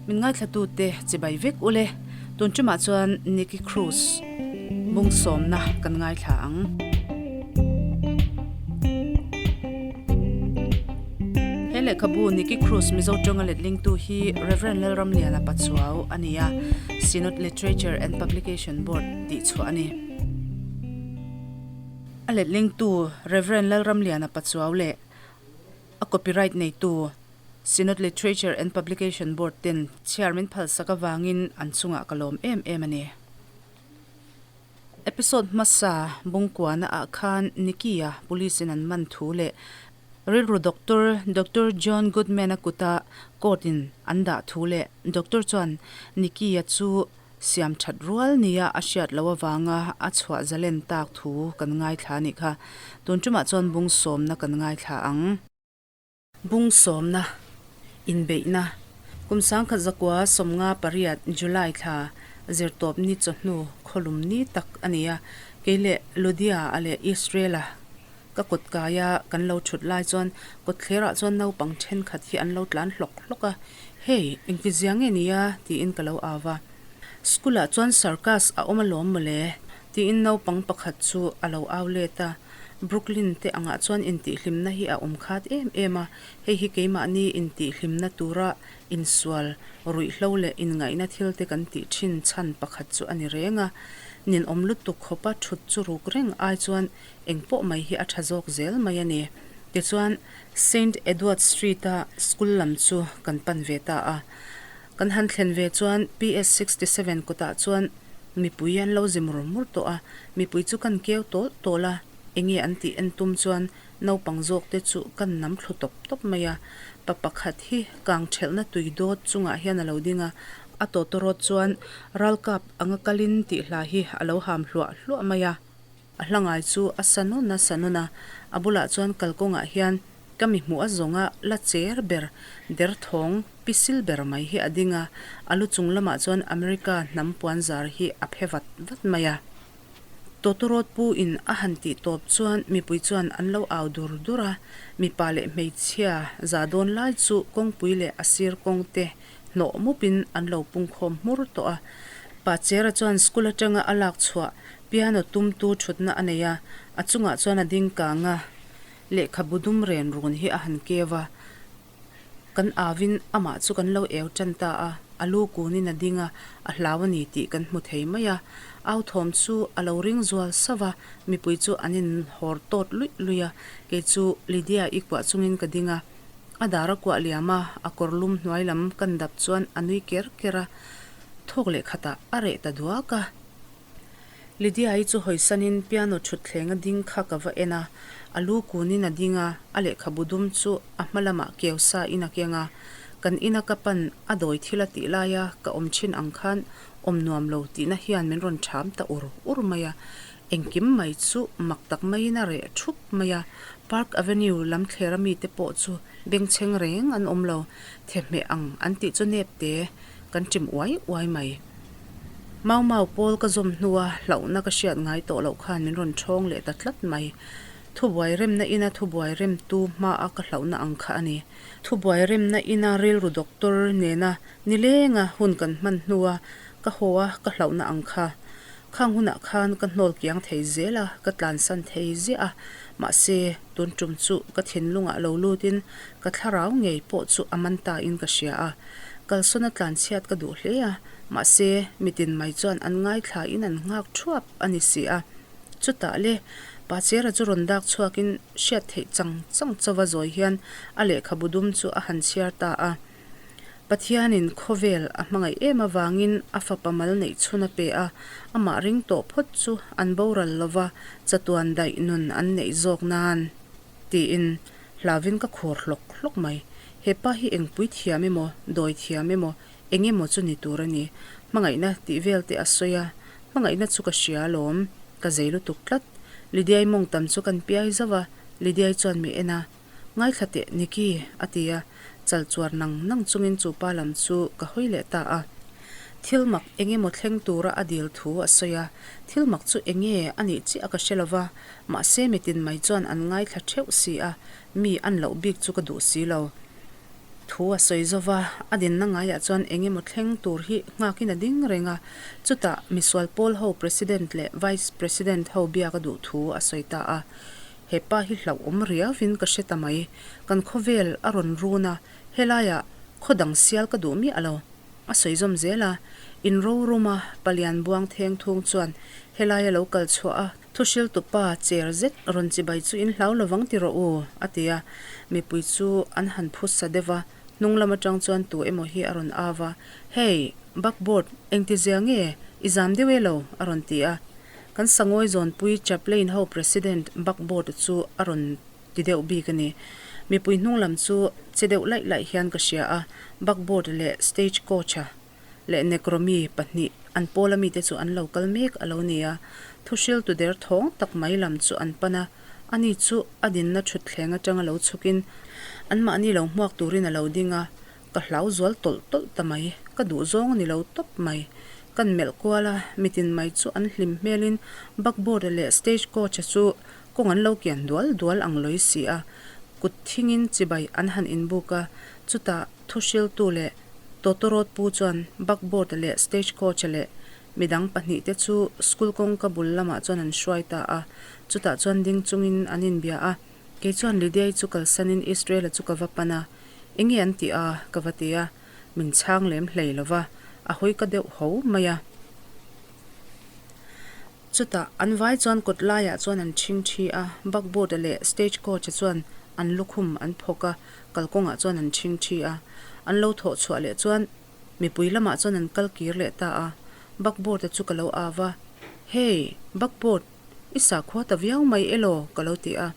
Min ngaithlatute chibai vek ule. Tun tumah chuan Nicky Cruz bung sawmna kan ngaithla ang. He lehkhabu Nicky Cruz Mizo tawnga letlingtu hi Rev. Lalramliana Pachuau a ni a, Synod Literature and Publication Board tih chhuah a ni. A letlingtu Rev. Lalramliana Pachuau leh a copyright neitu Synod Literature and Publication Board ten chhiar min phalsak avangin an chungah ka lawm em em a ni. Episode hmasa Bungkuana ah khan Nicky-a police in an man thu leh rilru doctor Doctor John Goodman-a kuta court in an dah thu leh doctor chuan Nicky-a chu siam that rual nia a hriat loh avanga a chhuah zalen tak thu kan ngaithla a nih kha. Tun tumah chuan bung sawmna kan ngaithla ang. Bung sawmna, inbeihna, kum sangkhat zakua sawmnga pariat July thla zirtawp ni chawhnu khawlum ni tak a ni a, kei leh Ludia a leh Israel-a ka kut kaia kan lo thut lai chuan kawtthlerah chuan naupang thenkhat hi an lo tlan hlawk hlawk a, Hey, engtizia nge nia? tiin ka lo au va. School-ah chuan circus a awm alawm mawle, tiin naupang pakhat chu a lo au let a. Brooklyn te angah chuan intihhlimna hi a awm khat em em a, hei hi keimahni intihhlimna tura insual, ruihhlo leh inngaihna thil te kan tih thin chhan pakhat chu a ni reng a. Ninawm lutuk khawpa thut chu ruk reng ai chuan engpawh mai hi a tha zawk zel mai a ni. Tichuan, Saint Edward Street-a school lam chu kan pan ve ta a. Kan han thlen ve chuan PS 67 kawtah chuan mipui an lo zi mur mur tawh a, mipui chu kan keu tawl tawl a, enge an tih en tum chuan naupang zawk te chu kan nam thlu tawp tawp mai a. Pa pakhat hi kang thelhna tui dawt chungah hian a lo ding a, a tawtawrawt chuan ralkap anga kalin tih hla hi a lo ham hluah hluah mai a. A hla ngai chu a sa nawn a sa nawn a, a bulah chuan kalkawngah hian ka mi hmuh a zawnga la cher ber derthawng pisil ber mai hi a ding a, a lu chung lamah chuan America hnam puan zar hi a phe vat vat mai a. Tawtawrawt pu in a han tih tawp chuan mipui chuan an lo au dur dur a, mipa leh hmeichhia za dawn lai chu kawngpui leh a sir kawng te hnawh mupin an lo pungkhawm hmur tawh a. Pa Chera chuan school atanga a lak chhuah piano tumtu thutna a nei a, a chungah chuan a ding kang a, lehkhabu dum ren run hi a han keu a. Kan avin amah chu kan lo eu tan ta a, a lu kunin a ding a, a hlau a ni tih kan hmu thei mai a. Au thawm chu a lo ring zual sauh a, mipui chu an inhawr tawt luih luih a, kei chu Lydia-i kuah chungin ka ding a. A dar a kuah liam a, a kawr lum hnuai lam kan dap chuan a nui ker ker a, thawk leh khatah a reh ta duak a. Lydia-i chu hawisanin piano thutthleng a ding kha ka va en a, a lu kunin a ding a, a lehkhabu dum chu a hma lamah keu sa in a keng a. Kan ina ka pan a dawi thil a tih laia ka awm thin ang khan awm nuam lo tihna hian min rawn ṭham ta ur ur mai a. Engkim mai chu mak tak maiin a reh thup mai a, Park Avenue lam thlera mite pawh chu bengchheng reng an awm lo, thehmeh ang an tih chu nep te kan ṭim uai uai mai. Mau Mau pawl ka zawm hnua hlauhna ka hriat ngai tawh loh khan min rawn ṭhawng leh ta tlat mai. Thubuai remna ina thubuai remtu hmaa ka hlauhna ang kha a ni. Thubuai remna ina rilru doctor nena nilenga hun kan hman hnua ka haw a ka hlauhna ang kha. Khang hunah khan ka hnawl kiang thei zel a, ka tlansan thei ziah a, mahse, tun tum chu ka thinlungah lo lutin ka thlarau ngei pawh chu a man ta in ka hria a. Kalsawna tlanchhiat ka duh hle a, mahse, mitin mai chuan an ngaithla in an nghak thuap a ni si a. Chutah le, Pachera chu rawn dak chhuakin hriat theih chang chang chauva zawi hian a lehkhabu dum chu a han chhiar ta a. Pathianin khawvel a hmangaih em avangin a fapa mal neih chhun a pe a, amah ring tawh phawt chu an boral lova chatuan daih nun an neih zawk nan tiin hlauvin ka khur hlawk hlawk mai. He pa hi engpui thiam emaw, dawi thiam emaw, eng emaw chu ni tur a ni. Hmangaihna tih vel te a sawi a, hmangaihna chu ka hria alawm, ka zei lutuk tlat. Lydiai mawngtam chu kan piai zauh a, Lydiai chuan mi en a. Ngaithla teh Nicky, a ti a, chal chuar nang nang chungin chu pa lam chu ka hawi leh ta a. Thil mak eng emaw thleng tura a dil thu a sawi a, thil mak chu eng nge a nih chiah ka hre lo va, mahse mitin mai chuan an ngaithla theuh si a, mi an loh bik chu ka duh si lo. Thu a sawi zo va, a dinna ngaiah chuan eng emaw thleng tur hi nghakin a ding reng a. Chutah misual pawl ho President leh Vice President ho biak a duh thu a sawi ta a. He pa hi hlauhawm riauvin ka hre ta mai. Kan khawvel a rawn run a, helaiah khaw dang sial ka duh miah lo. A sawi zawm zel a, in rorum a palian buang theng thung chuan helaia lo kal chhuah a thuhriltu pa chair zet rawn chibai chu in hlau lovang ti rawh u, a ti a. Mipui chu an han phu sa deuh a, hnung lam atang chuan tu emaw hi a rawn au a, Hey, buckboard, engtizia nge i zam deuh e lo? a rawn ti a. Kan sangawi zawnpui chaplain ho president buckboard chu a rawn ti deuh bik a ni. Mipui hnung lam chu che deuh laih laih hian ka hria a, buckboard leh stage coach-a leh Necromi pahnih an pawla mite chu an lo kal mek a lo ni a. Thuhriltu der thawng tak mai lam chu an pan a, ani chu a dinna thutthleng atanga lo chhukin anmahni lo hmuak turin a lo ding a, Ka hlau zual tawlh tawlh ta mai, ka duh zawng a ni lo tawp mai. Kan melh kual a, mitin mai chu an hlim hmelin buckboard-a leh stage coach-a chu kawng an lo kian dual dual ang lawi si a. Kut thingin chibai an han inbuk a, chutah thuhriltu leh tawtawrawt pu chuan buckboard-a leh stage coach-a leh midang pahnihte chu school kawngka bul lamah chuan an hruai ta a, chutah chuan ding chungin an inbia a. Kei chuan Lydia-i chu kalsanin Israel-a chu ka va pan a, Enge an tih a? ka va ti a, min chhang lem hlei lo va, a hawi ka deuh ho mai a. Chutah an vai chuan kawt laiah chuan an ṭhing ṭhi a, buckboard-a leh stage coach-a chuan an lukhum an phawk a, kalkawngah chuan an ṭhing ṭhi a. An lo thawh chhuah leh chuan mipui lamah chuan an kal kir leh ta a, buckboard-a chu ka lo au va, Hey, buckboard! I sakhua ta viau mai elaw? ka lo ti a.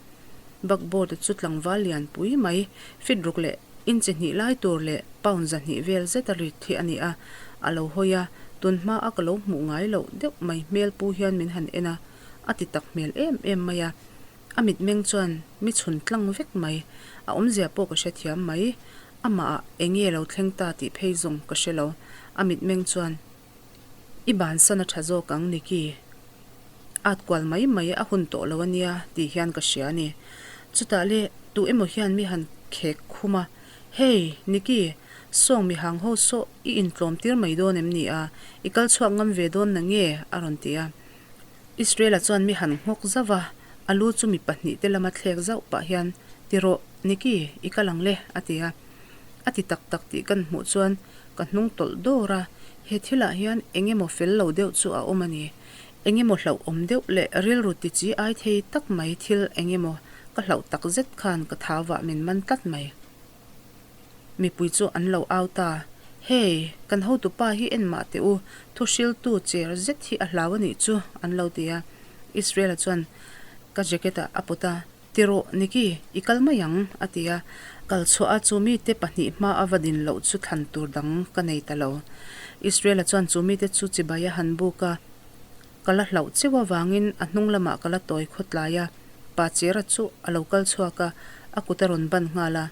Buckboard chu tlangval lian pui mai, fit ruk leh inchi hnih lai tur leh pound 200 vel zet a rit hi a ni a. A lo hawi a, tun hma a ka lo hmuh ngai loh deuh mai hmel pu hian min han en a, a ti tak hmel em em mai a. A mitmeng chuan mi chhun tlang vek mai, a awmzia pawh ka hrethiam mai. Amah ah enge lo thleng ta tih phei zawng ka hre lo. A mitmeng chuan I bansan a tha zawk ang Nicky. At kual mai mai a hun tawh lo a nia tih hian ka hria a ni. Chutah le tu emaw hian mi han khek khum a, Hey, Nicky, sawng mi hang ho saw i intlawm tir mai dawn em ni a? I kal chhuak ngam ve dawn na nge? a rawn ti a. Israel-a chuan mi han nghawk zauh a, a lu chu mi pahnihte lama thlek zauh pah hian, Ti rawh, Nicky, i kal ang le, a ti a. A ti tak tak tih kan hmuh chuan Ka hnung tawlh dawr a, he thilah hian eng emaw fel lo deuh chu a awm a ni. Eng emaw hlauhawm deuh leh rilru ti chi ai thei tak mai thil eng emaw ka hlauh tak zet khan ka thauah min man tlat mai. Mipui chu an lo au ta, Hey, kan hotupa hi en mah teh u, thu hriltu cher zet hi a hlau a nih chu, an lo ti a. Israel-a chuan ka jacket-ah a pawt a. Ti rawh, Nicky, i kal mai ang, a ti a. Kal chhuah a chu mite pahnih hma a va din loh chu thlan tur dang ka nei ta lo. Israel-a chuan chu mite chu chibai a han buk a, Ka la hlauh cheu avangin a hnung lamah ka la tawi khawtlai a, Pa Chera chu a lo kal chhuak a, a kut a rawn ban nghal a.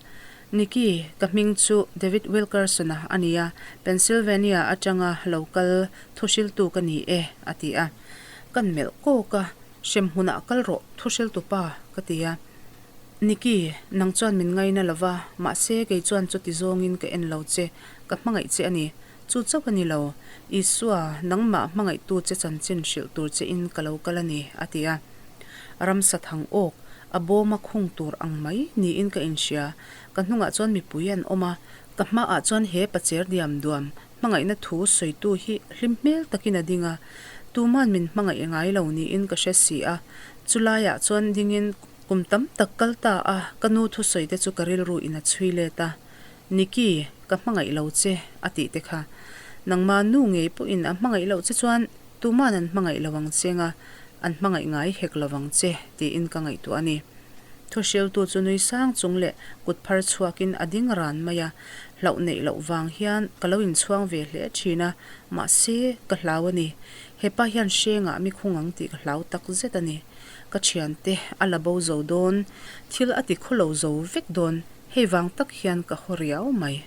Nicky, ka hming chu David Wilkerson-a a ni a, Pennsylvania atanga lo kal thuhriltu ka ni e, a ti a. Kan melh kawk a. Hrem hmunah kal rawh, thu hriltu pa, ka ti a. Nicky, nang chuan min ngaina lo va, mahse kei chuan chuti zawngin ka en lo che, ka hmangaih che a ni. Chu chauh a ni lo, Isua, nangmah hmangaihtu che chanchin hrilh tur che in ka lo kal a ni, a ti a. Ramsa thang awk, a bawma khung tur ang mai niin ka inhria. Ka hnungah chuan mipui an awm a, ka hmaah chuan he pacher diam duam Hmangaihna thu sawitu hi hlim hmel takin a ding a, tuman min hmangaih ngai lo niin ka hre si a. Chulaiah chuan dingin kum tam tak kal ta a, ka nu thusawi te chu ka rilru in a chhui let a. Nicky, ka hmangaih lo che, a tih te kha. Nangma nu ngei pawhin a hmangaih loh che chuan tuman an hmangaih lo ang che nga, an hmangaih ngai hek lo ang che, tiin ka ngaihtuah a ni. Thuhriltu chu nui sang chung leh kut phar chhuakin a ding ran mai a, hlauh neih loh vang hian ka lo inchhuang ve hle thin a, mahse, ka hlau a ni. Hepa hian hrengah mi khung ang tih ka hlau tak zet a ni. Ka thiante a la bo zo dawn, thil a ti khawlo zo vek dawn, hei vang tak hian ka haw riau mai.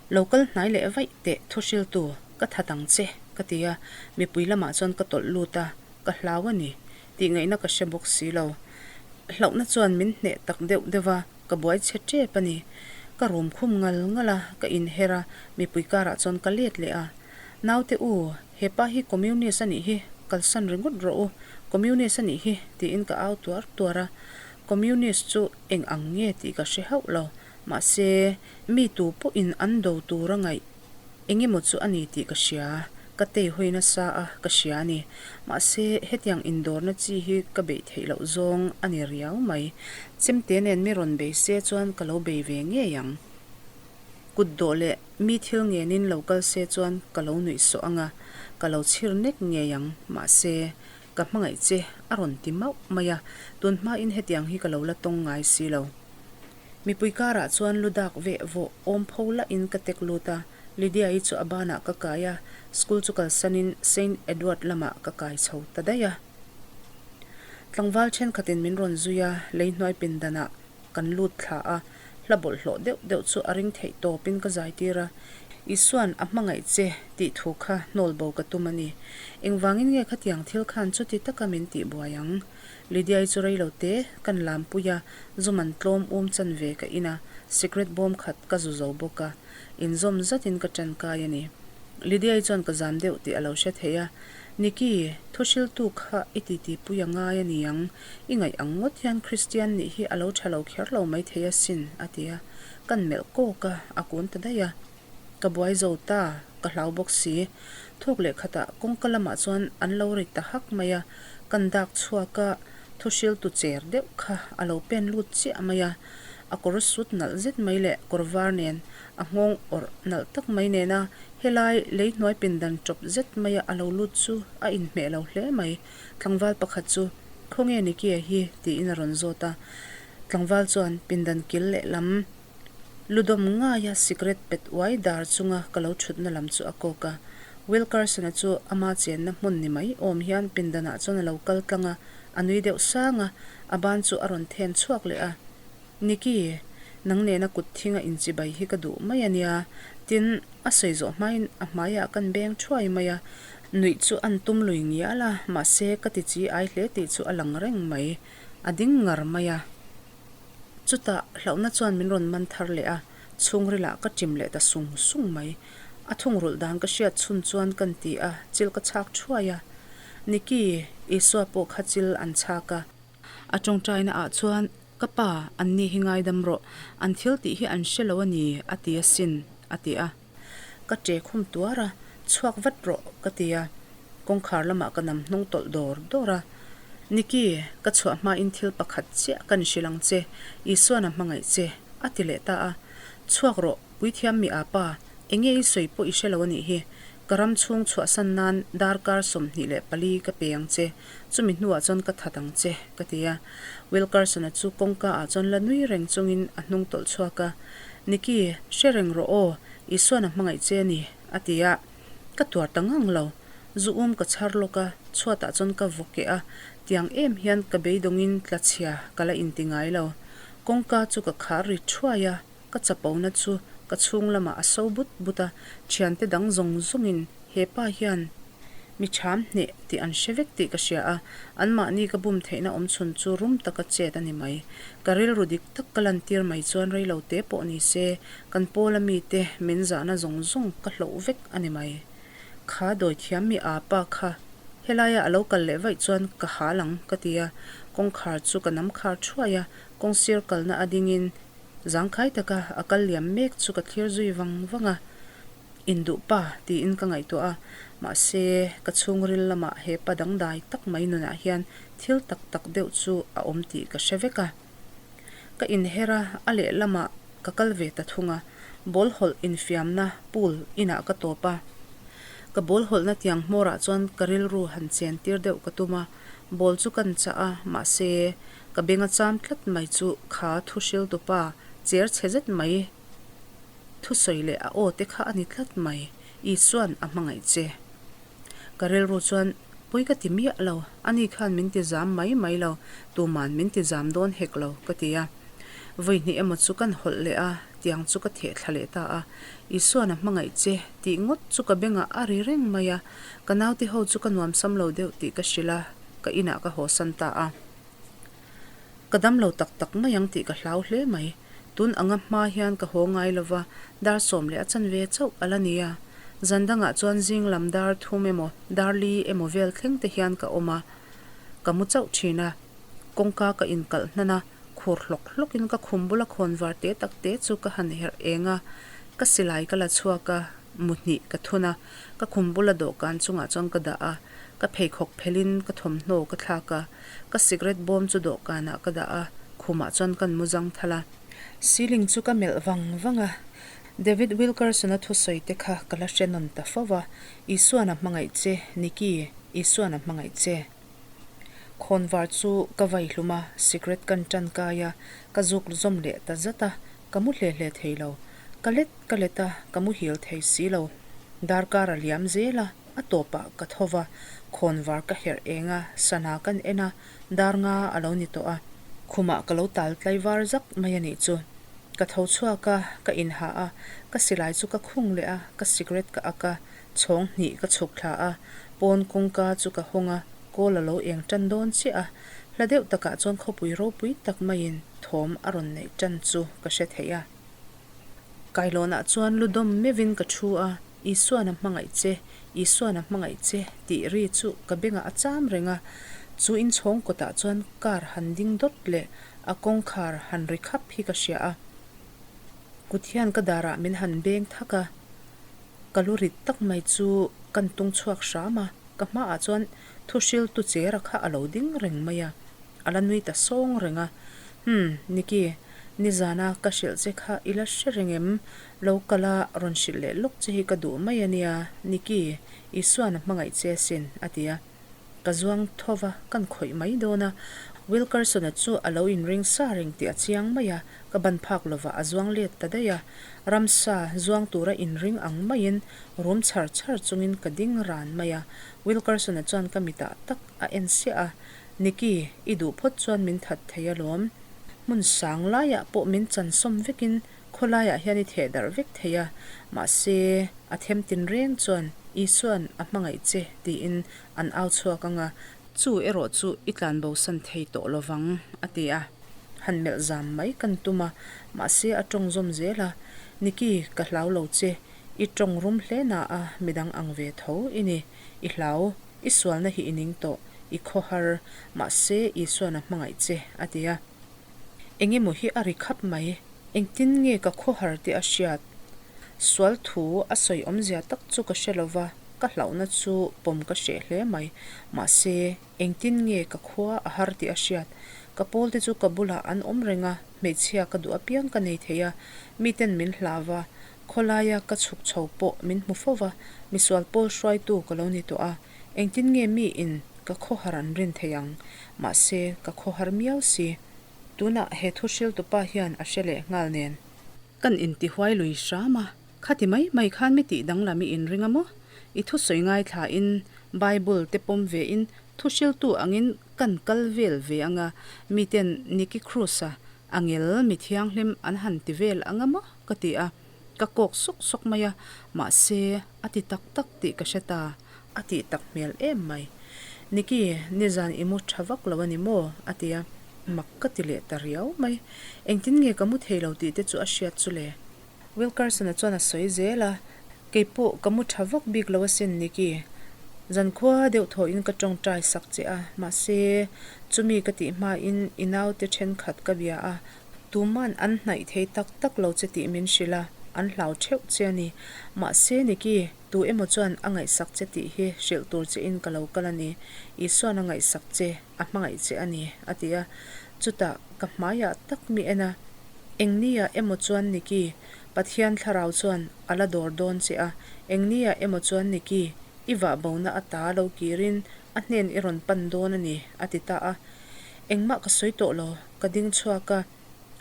Lo kal hnai leh vaih teh thuhriltu, ka that ang che, ka ti a, mipui lamah chuan ka tawlh lut a, ka hlau a ni. Tih ngaihna ka hre bawk si lo. Hlauhna chuan min hneh tak deuh deuh a, ka buai chhe tep a ni. Ka rum khum ngal ngal a, ka inher a, mipui karah chuan ka let leh a. Naute u, hepa hi Communist a nih hi, kalsan ringawt rawh u, Communist a nih hi, tiin ka au tuar tuar a. Communist chu eng ang nge tih ka hre hauh lo, mahse, mi tu pawhin an do tur a ngaih eng emaw chu a ni tih ka hria, ka tei hawi nasa a, ka hria a ni. Mahse, hetiang indawrna chi hi ka beih theih loh zawng a ni riau mai. Chemte nen mi rawn bei se chuan ka lo bei ve ngei ang. Kut dawh leh mi thil ngenin lo kal se chuan ka lo nuih sawh ang a, ka lo chhir nek ngei ang. Mahse, ka hmangaih che a rawn ti mauh mai a, tun hmain hetiang hi ka lo la tawng ngai si lo. Mipui karah chuan lu dak veh vawh awm pho lahin ka tek lut a, Lydia-i chu a banah ka kai a, school chu kalsanin Saint Edward lamah ka kai chho ta daih a. Tlangval thenkhatin min rawn zui a, lei hnuai pindanah kan lut thla a, hla bawlhhlawh deuh deuh chu a ring theih tawpin ka zaitir a, Isua'n a hmangaih che tih thu kha hnawl bo ka tum a ni. Engvangin nge khatiang thil khan chuti taka min tihbuai ang? Lydia-i chu rei lo te kan lampui a, zu man tlawm um chan ve ka in a, sikret bawm khat ka zu zo bawk a, inzawm zatin ka ṭan kai a ni. Lydia-i chuan ka zam deuh tih a lo hre thei a, Nikki, thu hriltu kha i titi pui a ngai a ni ang, i ngaih ang ngawt hian Kristian nih hi a lo ṭha lo kher lo maithei asin, a ti a, kan melh kawk a, a kun ta daih a. Ka buai zo ta, ka hlau bawk si. Thawk leh khatah kawngka lamah chuan an lo ri ta hak mai a, kan dak chhuak a, thu hriltu cher deuh kha a lo pen lut chiah mai a. A kawr sut nalh zet mai leh kawr var nen, a nghawng awrh nalh tak mai nena helai lei hnuai pindan tawp zet maia a lo lut chu a inhmeh lo hle mai. Tlangval pakhat chu, Khawnge Nikia hi? tiin a rawn zawt a. Tlangval chuan pindan kil lehlam Ludawm ngaia sikret pet uai dar chunga ka lo thutna lam chu a kawk a. Will Carson-a chu ama chenna hmun ni mai awm hian pindanah chuan a lo kal tlang a, a nui deuh sang a, a ban chu a rawn then chhuak leh a. Nikki, nang nena kut thinga inchibai hi ka duh mai a nia, tin, a sawi zawh hmain a hmaiah kan beng thuai mai a. Nuih chu an tum lui ngial a, mahse ka ti chi ai hle tih chu a lang reng mai. A ding ngar mai a. Chutah hlauhna chuan min rawn man thar leh a, chhungrilah ka ṭim leh ta sung sung mai. A thungrulh dan ka hriat chhun chuan kan ti a, chil ka chhak thuai a. Nikki, Isua pawh kha chil an chhak a. A ṭawngṭaina ah chuan, Ka pa, an ni hi ngaidam rawh, an thil tih hi an hre lo a ni, a ti asin, a ti a. Ka ṭe khum tuar a, chhuak vat rawh, ka ti a. Kawngkhar lamah ka nam hnung tawlh dawr dawr a. Nikki, ka chhuah hmain thil pakhat chiah ka ni hrilh ang che, Isua'n a hmangaih che, a ti leh ta a. Chhuak rawh, puithiam mi aa pa, enge i sawi pawh i hre lo a nih hi. Ka ram chhung chhuahsan nan darkar 24 ka pe ang che, chumi hnuah chuan ka that ang che, ka ti a. Wilkerson-a chu kawngka ah chuan la nui reng chungin a hnung tawlh chhuak a. Nikki, hre reng rawh aw, Isua'n a hmangaih che a ni, a ti a. Ka tuar ta ngang lo. Zu um ka chhar lawk a, chhuatah chuan ka vaw keh a, tiang em hian ka beidawngin tlachhia ka la inti ngai lo. Kawngka chu ka khar ri thuai a, ka chapona chu ka chhung lamah a so but but a, thiante dang zawng zawngin he pa hian mi cham hneh tih an hre vek tih ka hria a, anmahni ka bum theihna awm chhun chu rum taka chet a ni mai. Ka rilru dik tak ka lantir mai chuan rei lo te pawh ni se, kan pawla mite min zahna zawng zawng ka hloh vek a ni mai. Kha dawithiam mi aa pa kha helaia a lo kal leh vaih chuan ka hal ang ka ti a, kawngkhar chu ka nam khar thuai a, kawngsir kalna a dingin zangkhai taka a kal liam mek chu ka thlir zui vang vang a, Induh pa tiin ka ngaihtuah a, mahse ka chhungril lamah he pa dangdai tak mai nunah hian thil tak tak deuh chu a awm tih ka hre vek a. Ka inher a, a lehlamah ka kal ve ta thung a, ball hawlh infiamna pool inah ka tawp a. Ka ball hawlhna tiang hmawrah chuan ka rilru han chen tir deuh ka tum a, ball chu kan chah a, mahse ka benga cham tlat mai chu kha thu hriltupa cher chhe zet mai thusawi leh a aw te kha a ni tlat mai, Isua'n a hmangaih che. Ka rilru chuan pawi ka ti miah lo, ani khan min ti zam mai mai lo, tuman min ti zam dawn hek lo, ka ti a. Vawi hnih emaw chu kan hawlh leh a, tiang chu ka theh thla leh ta a. Isua'n a hmangaih che tih ngawt chu ka bengah a ri reng mai a, ka naute ho chu ka nuamsam lo deuh tih ka hrilh a, ka inah ka hawsan ta a. Ka dam lo tak tak mai ang tih ka hlau hle mai. Tun anga hma hian ka haw ngai lo va, dar 10 a chanve chauh a la ni a. Zan dangah chuan zing lam dar thum emaw dar li emaw vel thleng te hian ka awm a, ka mu chauh thin a. Kawngka ka inkalh hnan a, khur hlawk hlawkin ka khum bula khawn var te tak te chu ka han herh eng a, ka silai ka la chhuak a, mu hnih ka thun a, ka khum bula dawhkan chungah chuan ka dah a, ka pheikhawk phelhin ka thawmhnaw ka thlak a, ka cigarette bawm chu dawhkanah ka dah a, khumah chuan kan mu zang thal a. Ceiling chu ka melh vang vang a, David Wilkerson-a thusawi te kha ka la hre nawn ta fo va, Isuan a hmangaih che, Nikki, Isuan a hmangaih che. Khawnvar chu ka vai hlum a, cigarette kan tan kai a, ka zuk zawm leh ta zat a, ka mu hle hle thei lo. Ka let ka let a, ka muhil thei si lo. Darkar a liam zel a, a tawpah ka tho va, khawnvar ka herh eng a, sana kan en a, dar nga a lo ni tawh a. Khumah ka lo tal tlaivar zak mai a nih chu. Ka tho chhuak a, ka inhah a, ka silai chu ka khung leh a, ka cigarette ka ak a, Chhawng hnih ka chhuk thla a, pawn kawngka chu ka hawng a, kawl a lo eng tan dawn chiah a, hla deuh takah chuan khawpui ropui tak maiin thawm a rawn neih tan chu ka hre theih a. Kailawnah chuan lu dawm meuhin ka thu a, Isuan a hmangaih che, Isuan a hmangaih che tih ri chu ka bengah a cham reng a, chu inchhawng kawtah chuan car han ding dawt leh a kawngkhar han ri khap hi ka hria a, kut hian ka darah min han beng thak a. Ka lu rit tak mai chu kan tung chhuak hram a, ka hmaah chuan thuhriltu chera kha a lo ding reng mai a, a la nui ta sawng reng a. Umm, Nikki, nizana ka hrilh che kha i la hre reng em? Lo kal a, rawn hrilh leh lawk che hi ka duh mai a nia, Nikki, Isuan a hmangaih che asin, a ti a. Ka zuang tho va, kan khawih mai dawn a. Wilkerson-a chu a lo inring sa reng tih a chiang mai a, ka ban phak lovah a zuang let ta daih a. Ramsa zuang tura inring ang maiin rum chhar chhar chungin ka ding ran mai a. Wilkerson-a chuan ka mitah tak a en siah a, Nikki, i duh phawt chuan min that thei alawm. Hmun sang laiah pawh min chansawm vekin khawlaiah hian i theh darh vek thei a, mahse, A them tinreng chuan Isua'n a hmangaih che tiin an au chhuak ang a. Chu erawh chu i tlanbosan thei tawh lo vang, a ti a. Han melh zam mai kan tum a, mahse a tawng zawm zel a, Nikki, ka hlau lo che, i tawng rum hle na a, midang ang ve tho i ni, i hlau, i sualna hi i ning tawh, i khawhar, mahse Isua'n a hmangaih che, a ti a. Engemaw hi a ri khap mai. Engtin nge ka khawhar tih a hriat? Sual thu a sawi awmzia tak chu ka hre lova, ka hlauhna chu pawm ka hreh hle mai. Mahse, engtin nge ka khua a har tih a hriat? Ka pawlte chu ka bulah an awm reng a, hmeichhia ka duh apiang ka nei thei a, miten min hlau va, khawlaia ka chhuk chho pawh min hmu fo va, misual pawl hruaitu ka lo ni tawh a, engtin nge miin ka khawhar an rin thei ang? Mahse, ka khawhar miau si. Tunah he thu hriltupa hian a hre leh nghal nen. Kan intihuai lui hram a, khati mai mai khan mi tih danglam i inring a maw? I thusawi ngaithlain Bible te pawm vein thu hriltu angin kan kal vel ve anga, miten Nicky Cruz-a angel mi thianghlim an han ti vel anga maw? ka ti a, ka kawk sawk sawk mai a, mahse a ti tak tak tih ka hre ta. A tih tak hmel em mai. Nikki, nizan i mu tha vak lo a ni maw? a ti a, mak ka ti leh ta riau mai. Engtin nge ka mu thei lo tih te chu a hriat chu le. Wilkerson-a chuan a sawi zel a, Keipawh ka mu tha vak bik lo asin Nikki. Zankhua deuh thawhin ka tawngtai sak che a, mahse, chumi ka tih hmain i naute thenkhat ka bia a, tuman an hnaih thei tak tak lo che tih min hrilh a, an hlau theuh che a ni. Mahse, Nikki, Tu emaw chuan a ngaihsak che tih hi hrilh tur che in ka lo kal a ni. Isuan a ngaihsak che, a hmangaih che a ni, a ti a. Chutah ka hmaiah tak mi en a, Engniah emaw chuan Nikki, Pathian thlarau chuan a la dawr dawn che a, engniah emaw chuan Nikki, i vahbona ata lo kirin a hnen i rawn pan dawn a ni, a ti ta a. Engmah ka sawi tawh lo, ka ding chhuak a.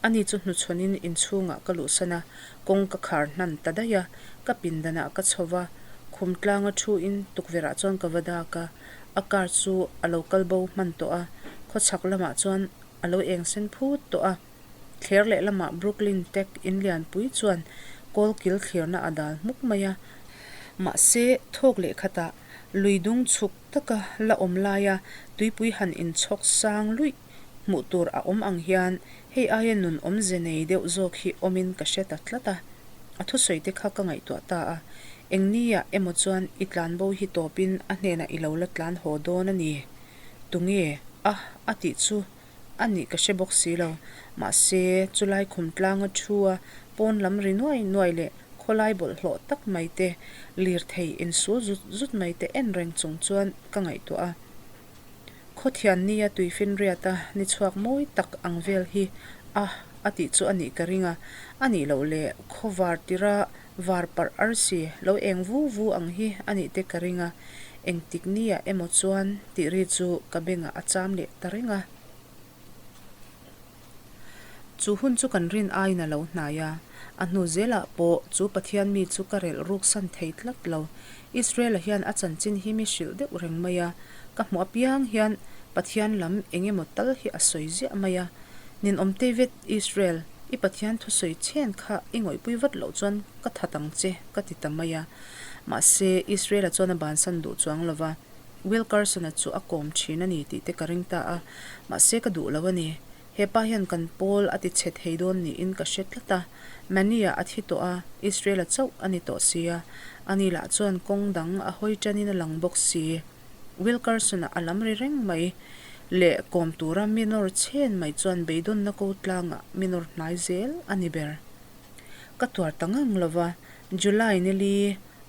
Ani chu hnuchhawnin inchhungah ka luhsan a, kawng ka khar hnan ta daih a, ka pindanah ka chho va, khum tlanga thuin tukverhah chuan ka va dak a, a car chu a lo kal bo hman tawh a, khawchhak lamah chuan a lo eng sen phut tawh a. Thler leh lamah Brooklyn Tech in lianpui chuan kawlkil thlirna a dal hmuk mai a, mahse thawk leh khatah lui dung chhuk taka la awm laia tuipui han inchhawk sang luih. Hmuh tur a awm ang hian hei aia nun awmze nei deuh zawk hi awmin ka hre ta tlat a. A thusawi te kha ka ngaihtuah ta a, eng nia emaw chuan i tlanbo hi tawpin a hnenah i lo la tlan haw dawn a ni. Tunge a a tih chu a nih ka hre bawk si lo. Mahse, chulai khum tlanga thu a pawn lam ri nuai nuai leh khawlai bawlhhlawh tak mai te, lirthei insul zut zut mai te en reng chung chuan ka ngaihtuah a. Khawthian nia tuifinriata ni chhuak mawi tak ang vel hi a a tih chu a nih ka ring a, a nih loh leh khaw var tira var parh arsi lo eng vu vu ang hi a nih te ka ring a, engtik nia emaw chuan tih ri chu ka bengah a cham leh ta reng a. Chu hun chu kan rin aiin a lo hnai a, a hnu zelah pawh chu Pathian mi chu ka relh ruksan thei tlat lo. Israel-a hian a chanchin hi mi hrilh deuh reng mai a, ka hmuh apiang hian Pathian lam eng emaw tal hi a sawi ziah mai a. Ninawm teivet Israel, i Pathian thusawi chhen kha i ngawihpui vat loh chuan ka that ang che, ka ti ta mai a. Mahse, Israel-a chuan a bansan duh chuang lo va. Will Carson-a chu a kawm thin a ni tih te ka ring ta a, mahse ka duh lo a ni. He pa hian kan pawl a ti chhe thei dawn niin ka hre tlat a. Manny-a a thi tawh a, Israel-a chauh a ni tawh si a. Ani lah chuan kawng dang a hawi tanin a lang bawk si. Will Carson-a a lam ri reng mai leh kawm tura mi nawr chhen mai chuan beidawnna ko tlangah mi nawr hnai zel a ni ber. Ka tuar ta ngang lo va, July ni li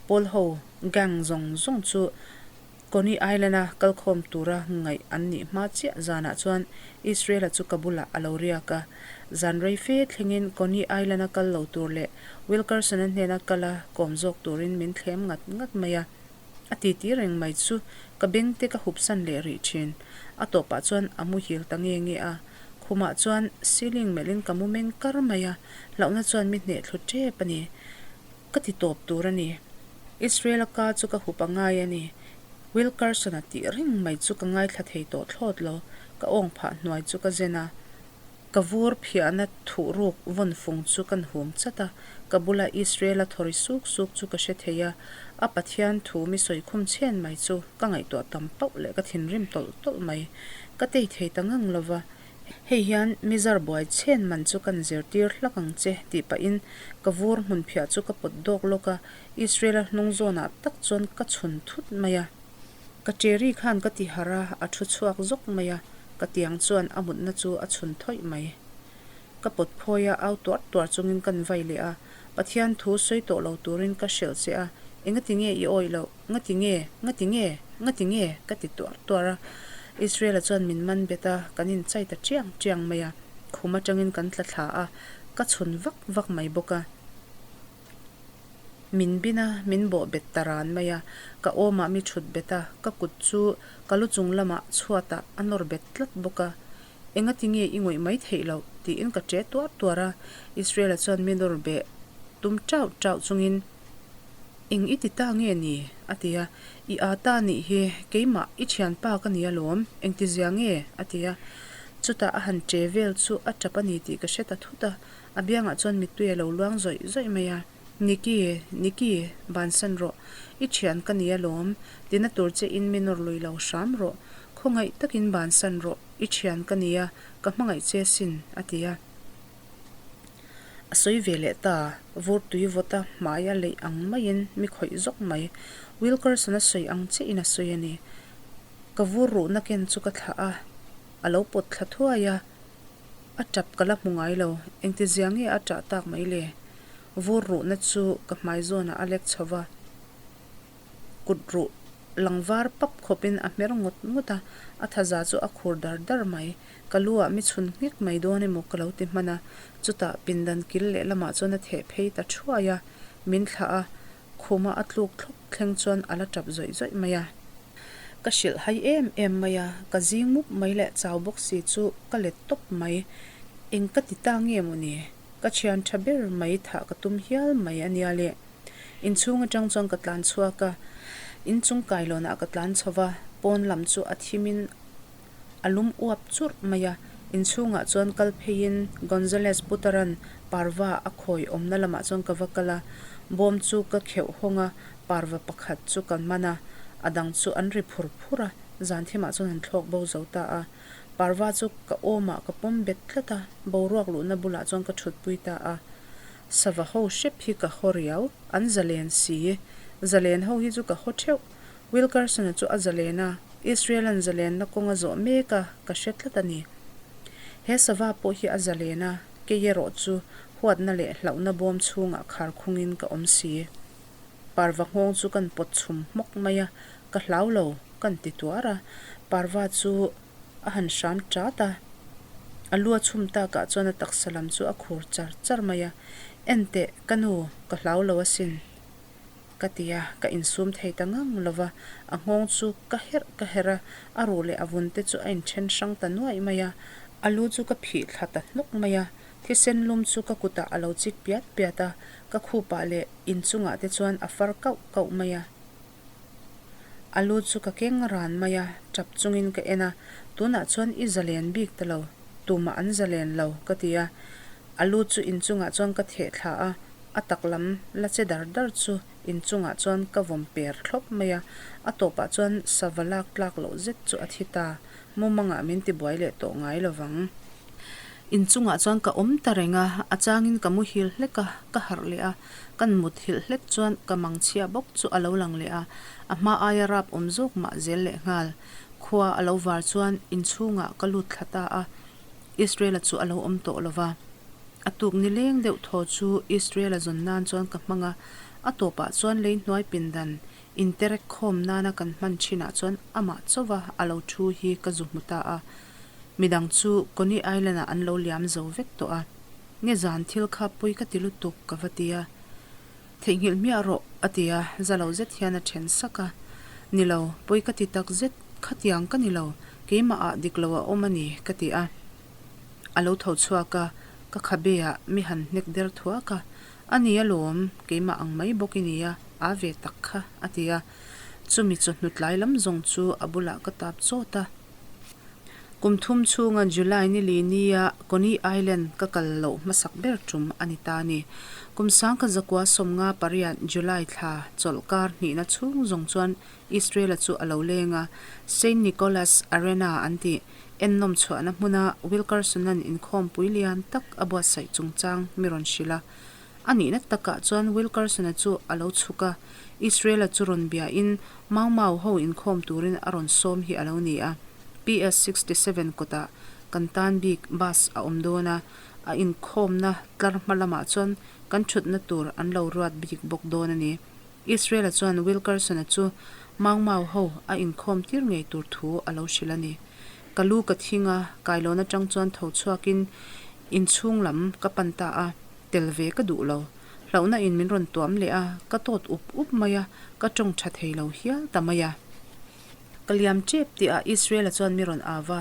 pawl ho gang zawng zawng chu Coney Island-a kalkhawm tura ngaih an nih hma chiah zanah chuan Israel-a chu ka bulah a lo riak a. Zan rei fe thlengin Coney Island-a kal lo tur leh Wilkerson-a hnena kal a kawm zawk turin min thlem ngat ngat mai a. A titi reng mai chu ka bengte ka hupsan leh rih thin. A tawpah chuan a muhil ta nge nge a. Khumah chuan ceiling melhin ka mu meng kar mai a, hlauhna chuan mi hneh thlu tep a ni. Ka ti tawp tur a ni. Israel-a ka chu ka hup a ngai a ni. Wilkerson-a tih reng mai chu ka ngaithla thei tawh thlawt lo. Ka awng phah hnuai chu ka zen a. Ka vur phiahna thuh ruk vawn fung chu kan hum chat a. Ka bula Israel-a thawri suk suk chu ka hre thei a. A Pathian thu mi sawi khum chhen mai chu ka ngaihtuah tam pauh leh ka thinrim tawlh tawlh mai. Ka tei thei ta ngang lo va. Hei hian mi zar buai chhen man chu kan zirtir hlak ang che tih pahin ka vur hmun phiah chu ka pawt dawk lawk a, Israel-a hnung zawnah tak chuan ka chhun thut mai a. Ka cherry khan ka ti harh a, a thu chhuak zawk mai a, ka tiang chuan a mutna chu a chhun thawih mai. Ka pawt phawi a, au tuar tuar chungin kan vai leh a, Pathian thu sawi tawh lo turin ka hrilh che a, engati nge i awih loh? Ngati nge? Ngati nge? Ngati nge? Ka ti tuar tuar a. Israel-a chuan min man bet a, kan inchai ta chiang chiang mai a. Khum atangin kan tla thla a, ka chhun vak vak mai bawk a. Min bin a, min bawh bet ta ran mai a. Ka awmah mi thut bet a, ka kut chu ka lu chung lamah chhuatah a nawr bet tlat bawk a. Engati nge i ngawih mai theih loh? tiin ka che tuar tuar a. Israel-a chuan mi nawr beh tum tauh tauh chungin, Eng i ti ta nge ni? a ti a. I aa ta nih hi, keimah i thianpa ka ni alawm, engtizia nge? a ti a. Chutah a han che vel chu a tap a ni tih ka hre ta thut a, a biangah chuan mittui a lo luang zawih zawih mai a. Niki, Niki, bansan rawh, i thian ka ni alawm, tina tur che in mi nawr lui lo hram rawh, khawngaih takin bansan rawh, i thian ka ni a, ka hmangaih che sin, a ti a. A sawi ve leh ta, vur tui vawta hmai a leih ang maiin mi khawih zawk mai. Wilkerson a sawi ang chiahin a sawi a ni. Ka vur ruhna ken chu ka thlah a, a lo pawt thla thuai a, a tap ka la hmu ngai lo, engtizia nge a tah tak mai le? Vur ruhna chu ka hmai zawnah a lek chho va. Kut ruh lang var pap khawpin a hmer ngawt ngawt a, a thaza chu a khur dar dar mai. Ka lu ah mi chhun nghek mai dawn emaw ka lo ti hman a, chutah pindan kil leh lamah chuan a theh phei ta thuai a, min thlah a, khuma a tluk thlawk thleng chuan a la tap zawih zawih mai a. Ka hrilh hai em em mai a, ka zing mup mai leh chau bawk si chu ka let tawp mai. Eng ka ti ta nge maw ni? Ka thian tha ber mai thah ka tum hial mai a nia le. Inchhung atang chuan ka tlan chhuak a, inchung kailawnah ka tlan chho va, pawn lam chu a thimin a lum uap churh mai a. Inchhungah chuan kal pheiin Gonzales Putaran parva a khawi awmna lamah chuan ka va kal a, bawm chu ka kheuh hawng a, parva pakhat chu ka man a, a dang chu an ri phur phur a, zan thimah chuan an thlawk bo zo ta a. Parva chu ka awmah ka pawm bet tlat a, boruak luhna bulah chuan ka thutpui ta a. Sava ho hrep hi ka haw riau, an zalen si. Zalen ho hi chu ka haw theuh. Wilkerson-a chu a zalen a, Israel-a'n zalenna kawng a zawh mek a, ka hre tlat a ni. He sava pawh hi a zalen a, kei erawh chu huatna leh hlauhna bawm chhungah khar khungin ka awm si. Parva nghawng chu kan pawt chhum hmawk mai a, ka hlau lo, kan ti tuar a. Parva chu a han hram tat a, a lu a chhum takah chuan a taksa lam chu a khur char char mai a, Enteh, ka nu, ka hlau lo asin. Ka ti a, ka insum thei ta ngang lo va, a nghawng chu ka herh ka herh a, a ruh leh a vun te chu a inthen hrang ta nuaih mai a, a lu chu ka phih thla ta hnawk mai a, thisen lum chu ka kutah a lo chik piat piat a, ka khupah leh inchungah te chuan a far kauh kauh mai a. A lu chu ka keng ran mai a, tap chungin ka en a, tunah chuan i zalen bik ta lo, tumah an zalen lo, ka ti a. A lu chu inchungah chuan ka theh thla a, a tak lam la che dar dar chu inchungah chuan ka vawm per thlawp mai a, a tawpah chuan sava lak tlak loh zet chu a thi ta, mumangah min tibuai leh tawh ngai lo vang. Inchungah chuan ka awm ta reng a, a changin ka muhil hlek a, ka harh leh a, kan mut hilh hlek chuan ka mangchhia bawk chu a lo lang leh a, a hma aia rap awm zawk mah zel leh nghal. Khua a lo var chuan inchhungah ka lut thla ta a, Israel-a chu a lo awm tawh lo va. A tuk ni leng deuh thaw chu Israel-a zawn nan chuan ka hmang a, a tawpah chuan lei hnuai pindan interek khawm nana kan hman thinah chuan amah chauva a lo thu hi ka zu hmu ta a. Midang chu Coney Island-ah an lo liam zo vek tawh a. Nge zan thil kha pawi ka ti lutuk ka va ti a. Theihnghilh hmiah rawh, a ti a, za lo zet hian a then sak a. Ni lo, pawi ka ti tak zet, khatiang ka ni lo, keimah ah dik lo a awm a ni, ka ti a. A lo tho chhuak a, ka khabe ah mi han hnek der thuak a, A ni alawm, keimah ang mai bawk i ni a, a ve tak kha, a ti a. Chumi chawhnu tlai lam zawng chu a bulah ka tap chawt a. Kum thum chhunga July ni li nia Coney Island ka kal loh hmasak ber tum a ni ta a ni. Kum sangkhat zakua 58 July thla chawlh kar hnihna chhung zawng chuan Israel-a chu a lo leng a, Saint Nicholas Arena an tih ennawm chhuahna hmuna Wilkerson-a'n inkhawmpui lian tak a buatsaih chungchang mi rawn hrilh a. A nihna takah chuan Wilkerson-a chu a lo chhuk a, Israel-a chu rawn biain Mau Mau ho inkhawm turin a rawn sawm hi a lo ni a. PS 67 kawtah kan tan bik bus a awm dawn a, a inkhawmna tlar hma lamah chuan kan thutna tur an lo ruat bik bawk dawn a ni. Israel-a chuan Wilkerson-a chu Mau Mau ho a inkhawm tir ngei tur thu a lo hrilh a ni. Ka lu ka thing a, kailawn atang chuan tho chhuakin inchhung lam ka pan ta a. Tel ve ka duh lo. Hlauhna in min rawn tuam leh a, ka tawt up up mai a, ka tawng tha thei lo hial ta mai a. Ka liam tep tih ah Israel-a chuan mi rawn au va,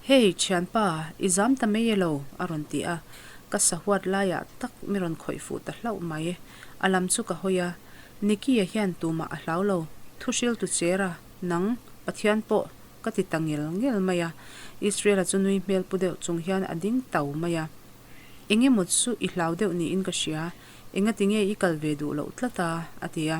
Hey, thianpa, i zam ta mai e lo, a rawn ti a. Ka sahuat laiah tak mi rawn khawih fuh ta hlauh mai. A lam chu ka hawi a, Nicky-a hian tumah a hlau lo, thu hriltu cher a, nang, Pathian pawh, ka ti ta ngel ngel mai a. Israel-a chu nui hmel pu deuh chung hian a ding tau mai a. Eng emaw chu i hlau deuh niin ka hria, engati nge i kal ve duh loh tlat a? a ti a.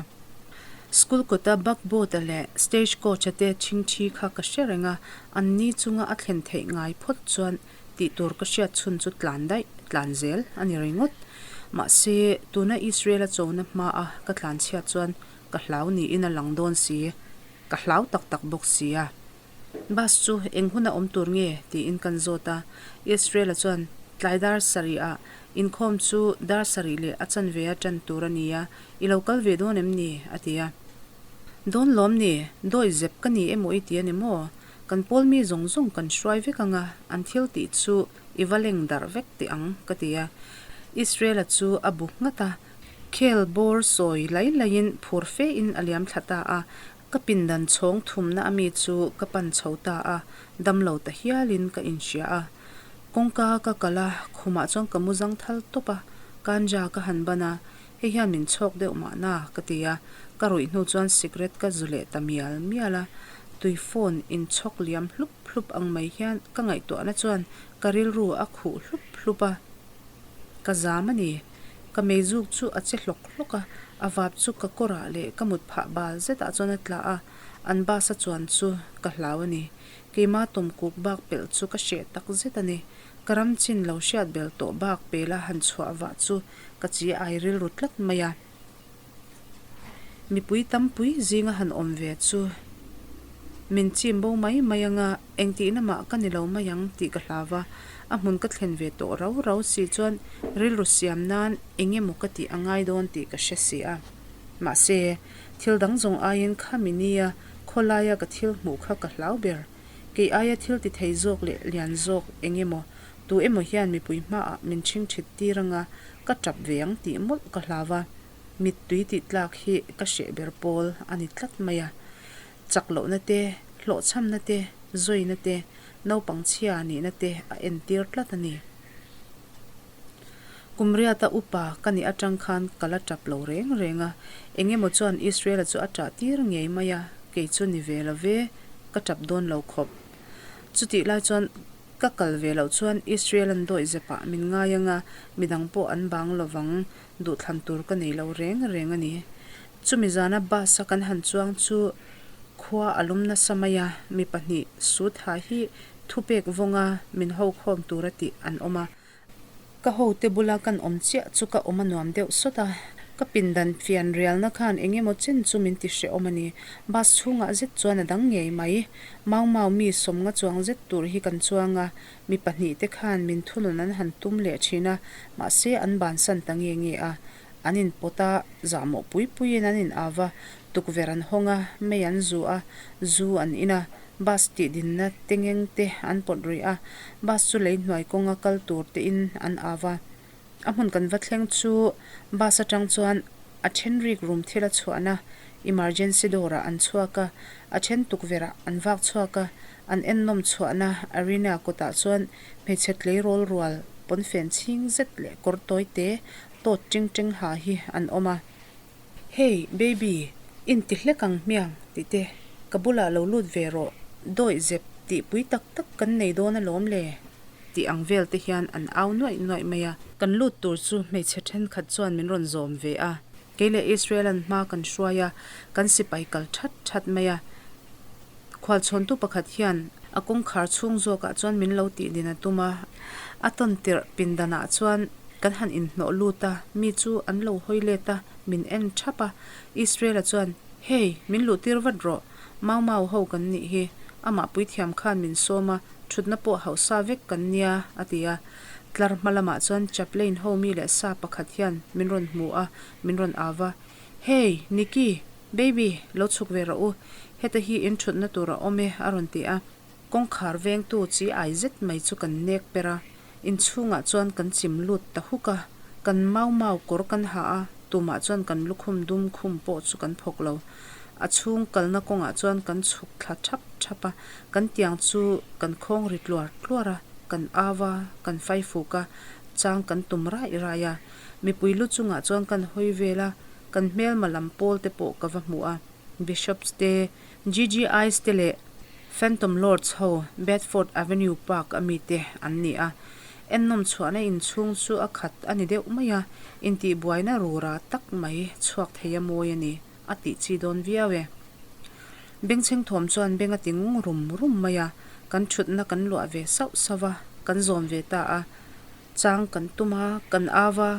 School kawta buckboard-a leh stage coach-a te chhingchhi kha ka hre reng a, an ni chunga a thlen theih ngai phawt chuan tih tur ka hriat chhun chu tlan daih, tlan zel a ni ringawt. Mahse, tuna Israel-a chona hmaa ka tlan chhiat chuan ka hlau niin a lang dawn si, ka hlau tak tak bawk si a. Bus chu eng huna awm tur nge? tiin kan zawt a. Israel-a chuan, Tlai dar sarih ah inkhawm chu dar sarih leh a chanve a tan tur a ni a, i lo kal ve dawn em ni? a ti a. Dawn lawm ni, dawi zep ka ni emaw i ti a ni maw? Kan pawl mi zawng zawng kan hruai vek ang a, an thil tih chu i va leng darh vek teh ang, ka ti a. Israel-a chu a bu nghat a, khel bawr sawi lai laiin phur fe in a liam thla ta a, Ka pindan chhawng thumna a mi chu ka pan chho ta a, damlo ta hialin ka inhria a. Kawngka ka kal a, khumah chuan ka mu zang thal tawp a, kanja ka han ban a, hei hian min chhawk deuh mahna ka ti a, ka ruih hnu chuan sikret ka zu leh ta mial mial a, tui phone inchhawk liam hlup hlup ang mai hian ka ngaihtuahna chuan ka rilru a khuh hlup hlup a. Ka zam a ni. Ka meizuk chu a che hlawk hlawk a, a vap chu ka kawrah leh ka mut phah bal zetah chuan a tla a, an bus a chuan chu ka hlau a ni. Keima tumkuk bak pelh chu ka hreh tak zet a ni. Ka ram chin lo hriat bel tawh bak pela han chhuah vah chu ka chi ai rilru tlat mai a. Mipui tampui zinga han awm ve chu min chim bo mai mai anga engtihna mah ka ni lo mai ang tih ka hlau va, a hmun ka thlen ve tawh rau rau si chuan rilru siam nan eng emaw ka tih a ngai dawn tih ka hre si a. Mahse, thil dang zawng aiin khami nia khawlaia ka thil hmuh kha ka hlau ber. Kei aia thil ti thei zawk leh lian zawk eng emaw tu emaw hian mipui hmaah min chhingchhit tir anga ka tap ve ang tih mawlh ka hlau a, mittui tih tlak hi ka hreh ber pawl a ni tlat mai a. Chak lohna te, hlawhchhamna te, zawina te, naupang chhia nihna te a entir tlat a ni. Kum riata upa ka nih atang khan ka la tap lo reng reng a, eng emaw chuan Israela chu a tah tir ngei mai a, kei chu ni ve lo ve, ka tap dawn lo khawp. Chutih lai chuan ka kal ve loh chuan Israel an dawih zepah min ngai ang a, midang pawh an bang lo vang, duhthlan tur ka nei lo reng reng a ni. Chumi zana bus a kan han chuang chu khua a lum nasa mai a, mi pahnih sut ha hi thupek vawnga min ho khawm tura tih an awm a. Ka hote bula kan awm chiah chu ka awm a nuam deuh sawt a, ka pindan fian rialna khan eng emaw chen chu min ti hrehawm a ni. Bus chhungah zet chuan a dang ngei mai. Mau Mau mi sawmnga chuang zet tur hi kan chuang a, mi pahnihte khan min thunun an han tum leh thin a, mahse an bansan ta nge nge a. An inpawt a, zahmawh pui puiin an in au va, tukverh an hawng a, mei an zu a, zu an in a, Bus tih dinna tengeng te an pawt rih a, bus chu lei hnuai kawnga kal tur te in an au a. A hmun kan va thleng chu bus atang chuan a then rik rum thil a chhuahna emergency door ah an chhuak a, a then tukverh ah an vak chhuak a, an ennawm chhuahna arena kawtah chuan hmeichhe tleirawl rual pawnfen chhing zet leh kawr tawi te tawt teng teng ha hi an awm a. Hey, baby, inti hlek ang hmiang tih te, ka bulah lo lut ve rawh, dawih zep tih pui tak tak kan nei dawn alawm le tih ang vel te hian an au nuaih nuaih mai a. Kan lut tur chu hmeichhe thenkhat chuan min rawn zawm ve a, kei leh Israel an hma kan hruai a, kan sipai kal that that mai a. Khualchhawntu pakhat hian a kawngkhar chhung zawkah chuan min lo tih din a tum a, a tawn tirh pindanah chuan kan han inhnawh lut a, mi chu an lo hawi let a, min en thap a. Israel-a chuan, Hey, min luh tir vat rawh, Mau Mau ho kan nih hi, amah puithiam khan min sawm a, thutna pawh hauhsa vek kan nia, a ti a. Tlar hma lamah chuan chaplain ho mi leh sa pakhat hian min rawn hmu a, min rawn au va, Hey, Nicky! Baby, lo chhuk ve rawh u, heta hi in thutna tur a awm e a rawn ti a, kawngkhar vengtu chi ai zet mai chu kan nek per a, inchhungah chuan kan chim lut ta huk a, kan mau mau kawr kan ha a, tumah chuan kan lukhum dum khum pawh chu kan phawk lo. A chhung kalna kawngah chuan kan chhuk thla thap thap a, kan tiang chu kan khawng ri tluar tluar a, kan au a, kan faifuk a, chang kan tum raih raih a, mipui lu chungah chuan kan hawi vel a, Kan hmelma lam pawl te pawh ka va hmu a, Bishops te, GGIs te leh Phantom Lords ho Bedford Avenue Park a mi te an ni a. Ennawm chhuahna inchhung chu a khat a ni deuh mai a, intihbuaina rura tak mai chhuak thei a mawi a ni, a tih chi dawn viau e. Bengchheng thawm chuan beng a ti ngung rum rum mai a, kan thutna kan luah ve sauh sauh a, kan zawm ve ta a. Chang kan tum a, kan au a.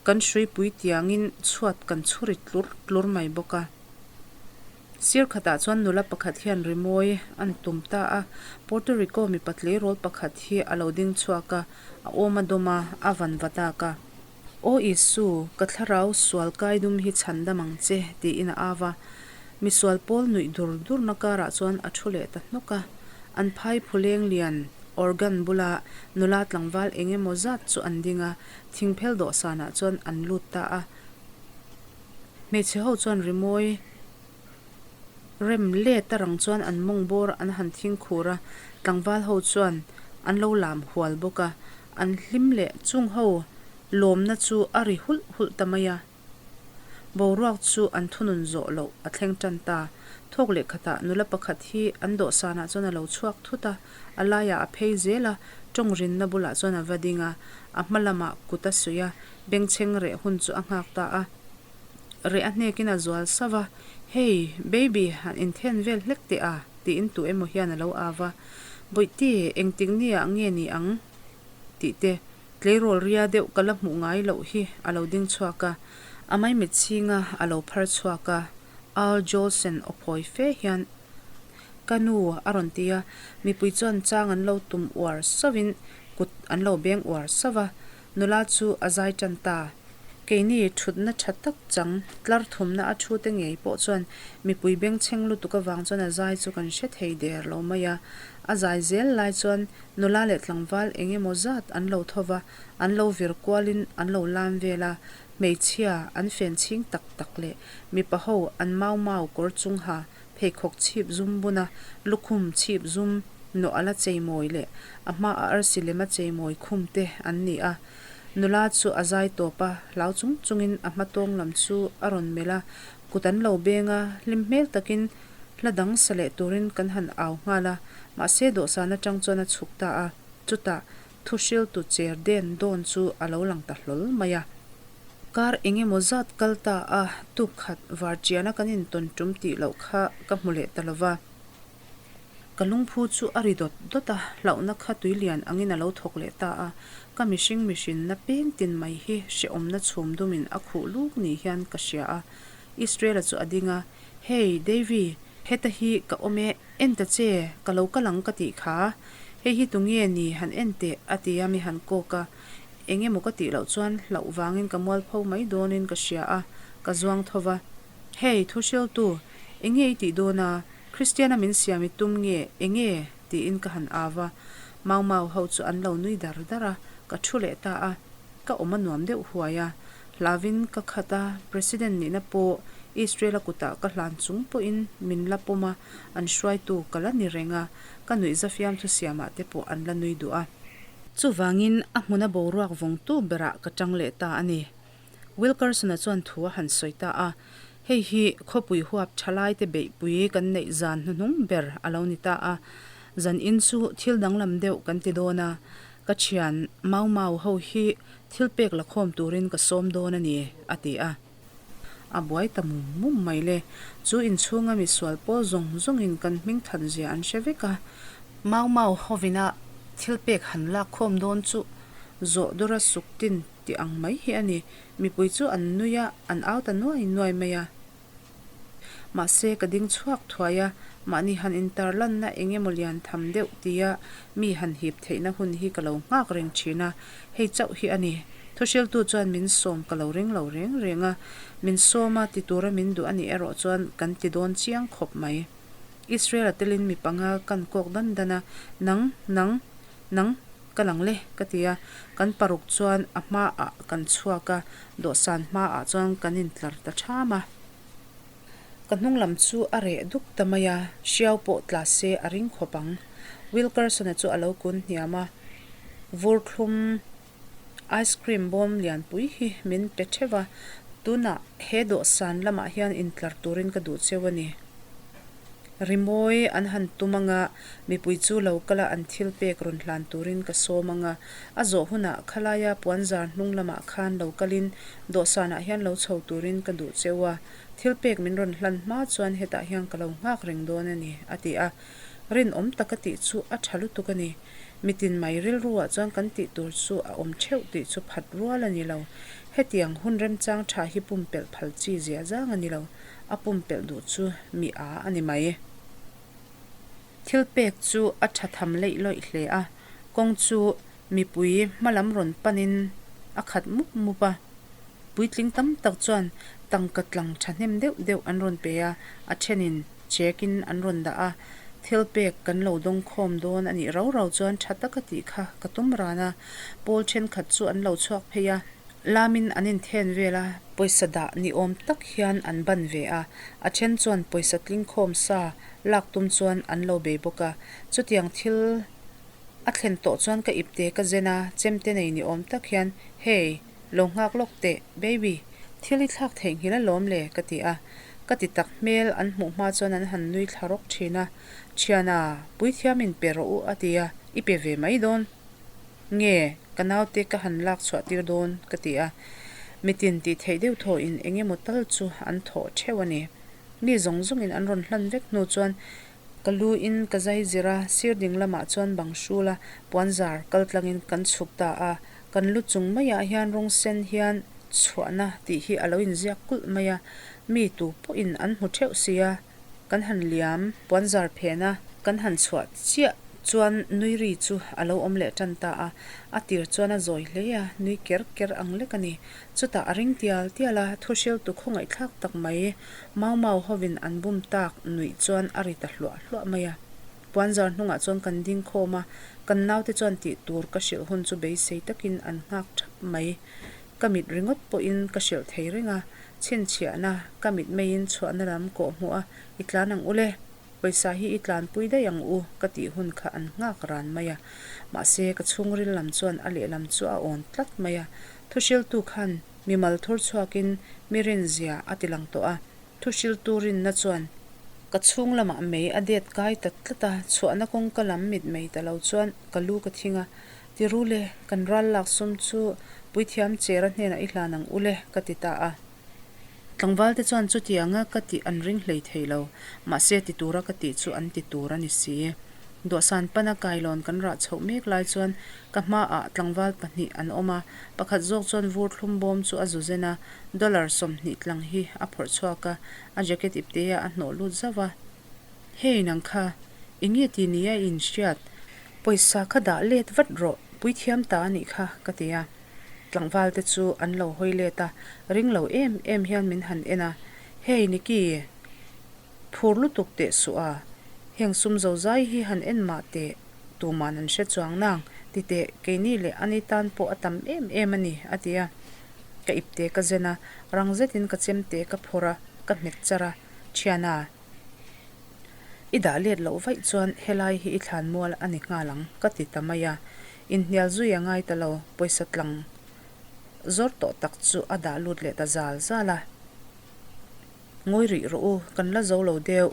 Kan hruipui tiangin chhuat kan chhuri tlur tlur mai bawk a. Sir khatah chuan nula pakhat hian rimawi an tum ta a, Puerto Rico mipa tleirawl pakhat hi a lo ding chhuak a, a awm a dawm a, a van va tak a. Aw Isu, ka thlarau sual kai dum hi chhan dam ang che, tiin a au a. Misual pawl nuih dur durna karah chuan a thu leh ta hnawk a. An phai phuleng lian, organ bula nula tlangval eng emaw zat chu an ding a, Thingphel dawhsanah chuan an lut ta a, hmeichhe ho chuan rimawi rem let a rang chuan an mawng bawr an han thing khur a, tlangval ho chuan an lo lam hual bawk a, an hlim leh chung ho lawmna chu a ri hulh hulh ta mai a. Boruak chu an thunun zawh loh a thleng tan ta. Thawk leh khatah nula pakhat hi an dawhsanah chuan a lo chhuak thut a, a laiah a phei zel a, tawng rinna bulah chuan a va ding a, a hma lamah kut a suih a, bengchheng reh hun chu a nghak ta a. Reh a hnekin a zual sauh a, Hey, baby, han inthen vel hlek teh a? Tiin tu emaw hian a lo au va. Bawihte, engtik nia nge ni ang? Tih te, tleirawl ria deuh ka la hmuh ngai loh hi a lo ding chhuak a. A maimit chhinga a lo phar chhuak a, Al Jolson aw phawi fe hian, Ka nu, a rawn ti a. Mipui chuan chang an lo tum uar sauhin kut an lo beng uar sauh va. Nula chu a zai tan ta. Keini thutna tha tak chang tlar thumna a thu te ngei pawh chuan mipui bengchheng lutuk avang chuan a zai chu kan hre thei der lo mai a. A zai zel lai chuan nula leh tlangval eng emaw zat an lo tho va, an lo vir kualin an lo lam vel a, hmeichhia an fen chhing tak tak leh mipa ho an mau mau kawr chung ha pheikhawk chhip zum bun a, lukhum chhip zum nawh a la cheimawi leh a hma a arsi lem a cheimawi khum te an ni a. Nula chu a zai tawp a, hlau chung chungin a hma tawng lam chu a rawn melh a, kut an lo beng a, hlim hmel takin hla dang sa leh turin kan han au nghal a, mahse dawhsan atang chuan a chhuk ta a, chutah thu hriltu cher den dawn chu a lo lang ta hlawl mai a. Kar eng emaw zat kal ta a, tuk khat varchiana kan intawn tum tih loh kha ka hmu leh ta lo va. Ka lungphu chu a ri dawt dawt a, hlauhna kha tui lian angin a lo thawk leh ta a, ka mihring mihrinna peng tin mai hi hrehawmna chhum dumin a khuh luk ni hian ka hria a. Israel-a chu a ding a, Hey, Davy, heta hi ka awm e, en ta che, ka lo kal ang ka tih kha. Hei hi tunge ni han en teh, a ti a, mi han kawk a. Eng emaw ka tih loh chuan hlauh vangin ka mualpho mai dawnin ka hria a, ka zuang tho va. Hey, thuhriltu, enge i tih dawn a? Kristiana min siam i tum nge enge? tiin ka han au va. Mau Mau ho chu an lo nui dar dar a, ka thu leh ta a. Ka awm a nuam deuh huai a. Hlauvin ka khat a, President nihna pawh Israel-a kutah ka hlan chung pawhin min la pawm a, an hruaitu ka la ni reng a, ka nuihza fiamthu siamah te pawh an la nui duh a. Chuvangin a hmuna boruak vawngtu berah ka tang leh ta a ni. Wilkerson-a chuan thu a han sawi ta a, Hei hi khawpui huap thalaite beihpui kan neih zan hnuhnung ber a lo ni ta a, zan in chu thil danglam deuh kan ti dawn a, ka thian Mau Mau ho hi thil pek la khawm turin ka sawm dawn a ni, a ti a. A buai ta mum mum mai le, chu inchhunga misual pawl zawng zawngin kan hming that zia an hre vek a, Mau Mau hovina thil pek han lak khawm dawn chu zawh dawra suk tin tih ang mai hi a ni. Mipui chu an nui a, an au ta nuai nuai mai a. Mahse, ka ding chhuak thuai a, mahni han intar lanna eng emaw lian tham deuh tia mi han hip theihna hun hi ka lo nghak reng thin a, hei chauh hi a ni. Thuhriltu chuan min sawm ka lo ring lo reng reng a, min sawm a, ti tura min duh a nih erawh chuan kan ti dawn chiang khawp mai. Israel-a telin mi panga kan kawk dan dan a, Nang, nang, nang, Ka lang le, ka ti a. Kan paruk chuan a hmaah kan chhuak a, dawhsan hmaah chuan kan intlar ta ṭham a. Ka hnung lam chu a reh duk ta mai a, hriau pawh tla se a ring khawp ang. Wilkerson-a chu a lo kun hniam a, vur thlum ice cream bawm lianpui hi min pe ṭheuh a, tunah he dawhsan lamah hian intlar turin ka duh cheu a ni. Rimawi an han tum ang a, mipui chu lo kal a an thil pek rawn hlan turin ka sawm ang a. A zawh hunah khalaia puanzar hnung lamah khan lo kalin dawhsanah hian lo chho turin ka duh cheu a, thil pek min rawn hlan hma chuan hetah hian ka lo nghak reng dawn a ni, a ti a. Rinawm taka tih chu a tha lutuk a ni. Mitin mai rilruah chuan kan tih tur chu a awm theuh tih chu phat rual a ni lo. Hetiang hun remchang tha hi pumpelh phal chi zia zang a ni lo. A pumpelh duh chu mi a a ni mai. Thil pek chu a tha tham leih lawih hle a, kawng chu mipui hmalam rawn panin a khat mup mup a. Puitling tam tak chuan tangka tlang thahnem deuh deuh an rawn pe a, a thenin check-in an rawn dah a. Thil pek kan lo dawng khawm dawn a nih rau rau chuan tha taka tih kha ka tum ran a, pawl thenkhat chu an lo chhuak phei a. Lamin an inthen vel a, pawisa dah ni awm tak hian an ban ve a, a then chuan pawisa tling khawm sa lak tum chuan an lo bei bawk a. Chutiang thil a thlen tawh chuan ka ipte ka zen a, chemte nei ni awm tak hian, Hey, lo nghak lawk teh, baby, thil i thlak theihnghilh alawm le, ka ti a. Ka ti tak hmel an hmuh hma chuan an han nui thla rawk thin a, Thiana, puithiamin pe rawh u a ti a, i pe ve mai dawn. Nge, ka naute ka han lak chhuah tir dawn, ka ti a. Mitin tih theih deuh thawhin eng emaw tal chu an thawh theuh a ni. Mi zawng zawngin an rawn hlan vek hnu chuan Ka lu in ka zai zir a, sir ding lamah chuan bang hrul a, puanzar kal tlangin kan chhuk ta a. Kan lu chung maiah hian rawng sen hian chhuahna tih hi a lo inziak kulh mai a, mi tu pawhin an hmu theuh si a, kan han liam puanzar phen a, kan han chhuah chiah chuan nui ri chu a lo awm leh tan ta a, a tir chuan a zawi hle a, nui ker ker ang lek a ni. Chutah a ring tial tial a, thuhriltu khawngaihthlak tak mai Mau Mau hovin an bum tak nuih chuan a ri ta hluah hluah mai a. Puanzar hnungah chuan kan ding khawm a, kan naute chuan tih tur ka hrilh hun chu beisei takin an nghak thap mai. Ka mit ringawt pawhin ka hrilh thei reng a, chhinchhiahna ka mit meiin chhuahna lam kawh hmuh a, I tlan ang u le, pawisa hi i tlanpui daih ang u ka tih hun kha an nghak ran mai a. Mahse, ka chhungril lam chuan a lehlam chu a awn tlat mai a, thuhriltu khan mimal thur chhuakin mi rinzia a ti lang tawh a. Thuhriltu rinna chuan ka chhung lamah mei a det kai ta tlat a, chhuahna kawngka lam mit mei ta lo chuan ka lu ka thing a, Ti ru le, kan ral lak sum chu puithiam chera hnenah i hlan ang u le, ka ti ta a. Tlangvalte chuan chutianga ka tih an ring hlei thei lo, mahse ti tura ka tih chu an ti tur a ni si. Dawhsan pana kailawn kan rah chhoh mek lai chuan ka hmaah tlangval pahnih an awm a, pakhat zawk chuan vur thlum bawm chu a zu zen a, dollar 20 tlang hi a phawrh chhuak a, a jacket ipteah a hnawh lut zauh a. Hei nang kha, eng nge ti nia i inhriat? Pawisa kha dah let vat rawh, puithiam ta a nih kha, ka ti a. Tlangval te chu an lo hawi let a, ring lo em em hian min han en a, Hei Nicky, phur lutuk teh suh a, heng sum zozai hi han en mah teh, tuman an hre chuang nang, ti teh, keini leh ani tan pawh a tam em em a ni, a ti a. Ka ipte ka zen a, rang zetin ka chemte ka phawrh a, ka hmet char a, Thiana, i dah let loh vaih chuan helai hi i thlan mual a ni nghal ang, ka ti ta mai a. Inhnial zui a ngai ta lo, pawisa tlang zawr tawh tak chu a dah lut leh ta zal zal a. Ngawi rih rawh u, kan la zo lo deuh.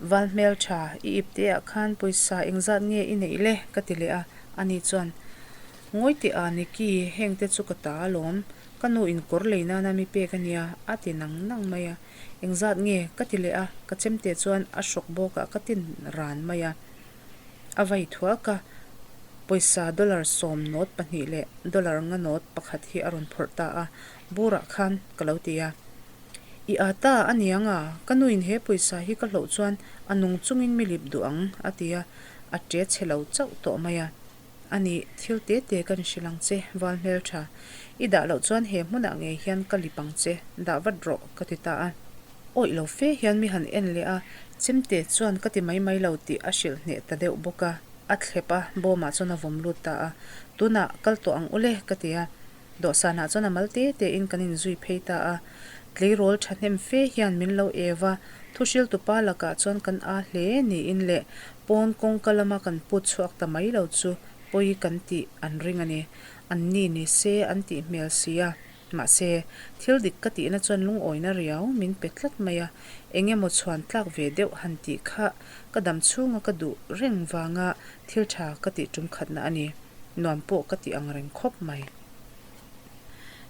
Val hmel tha, i ipte ah khan pawisa engzat nge i neih le? ka ti leh a, ani chuan, Ngawi teh a Nicky, heng te chu ka ta alawm, ka nu in kawr lei nana mi pek a nia, a ti nang nang mai a. Engzat nge? ka ti leh a, ka chemte chuan a hrawk bawkah ka tin ran mai a. A vai thuak a, pawisa dollar sawm nawt pahnih leh dollar nga nawt pakhat hi a rawn phawrh ta a, burah khan ka lo ti a. I â ta a niang a, ka nuin he pawisa hi ka hloh chuan a nung chungin mi lip duh ang, a ti a, a ṭe chhe lo chauh tawh mai a. A nih, thil te te kan hrilh ang che, val hmelṭha. I dah loh chuan he hmunah ngei hian ka lip ang che, dah vat rawh, ka ti ta a. Awih lo fe hian mi han en leh a, chemte chuan ka ti mai mai lo tih a hrilh hneh ta deuh bawk a, a thlep a, bawmah chuan a vawm lut ta a. Tunah kal tawh ang ule, ka ti a. Dawhsanah chuan a mal te te in kan inzui phei ta a. Tleirawl thahnem fe hian min lo ev a, thuhriltu pa lakah chuan kan aa hle niin leh pawn kawngka lama kan put chhuak ta mai lo chu pawi kan tih an ring a ni. An ni ni se an tih hmel si a. Mahse, thil dik ka tihna chuan lungawina riau min pe tlat mai a, eng emaw chhuan tlak ve deuh han tih kha ka dam chhunga ka duh reng vanga thil tha ka tih tum khatna a ni. Nuam pawh ka ti ang reng khawp mai.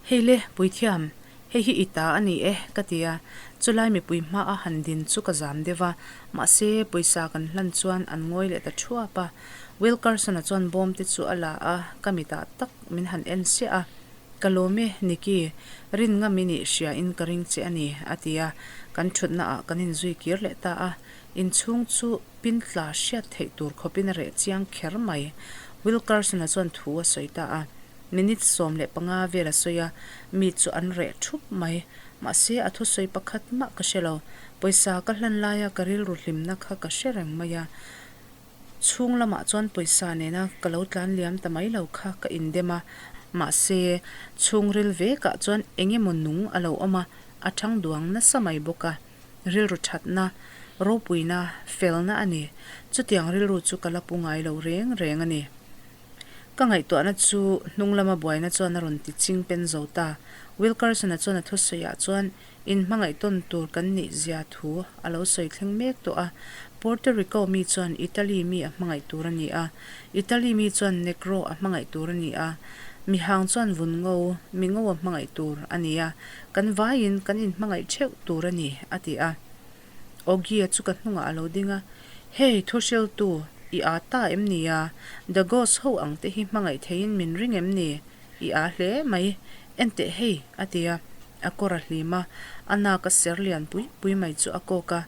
Hei le, Puithiam, hei hi i ta a ni e, ka ti a. Chulai mipui hmaa han din chu ka zam deuh a, mahse pawisa kan hlan chuan an ngawi leh ta thuap a. Will Carson-a chuan bawm te chu a la a, ka mitah tak min han en siah a. Ka lawm e, Nicky, rin ngam i nih hria in ka ring che a ni, a ti a. Kan thutna ah kan inzui kir leh ta a. Inchhung chu Pin tla hriat theih tur khawpin a reh chiang kher mai. Will Carson-a chuan thu a sawi ta a. Minute 15 vel a sawi a, mi chu an reh thup mai. Mahse, a thusawi pakhat mah ka hre lo. Pawisa ka hlan laia ka rilru hlimna kha ka hre reng mai a. Chhung lamah chuan pawisa nena ka lo tlan liam ta mai lo kha ka indem a. Mahse, chhungril vekah chuan eng emaw nung a lo awm a, a thang duang nasa mai bawk a. Rilru thatna, ropuina, felna a ni. Chutiang rilru chu ka la pu ngai lo reng reng a ni. Ka ngaihtuahna chu hnung lama buaina chuan a rawn ti ching pen zo ta. Wilkerson-a chuan a thusawiah chuan inhmangaih tawn tur kan nih zia thu a lo sawi thleng mek tawh a. Puerto Rico mi chuan Italy mi a hmangaih tur a ni a, Italy mi chuan Negro a hmangaih tur a ni a, mihang chuan vun ngo, mi ngo a hmangaih tur a ni a. Kan vaiin kan inhmangaih theuh tur a ni, a ti a. Ogie chu ka hnungah a lo ding a. Hei, thuhriltu, i â ta em ni a? The Ghost ho ang te hi hmangaih theiin min ring em ni? I â hle mai. Enteh hei, a ti a. A kawr a hlim a, a nak a ser lian pui pui mai chu a kawk a.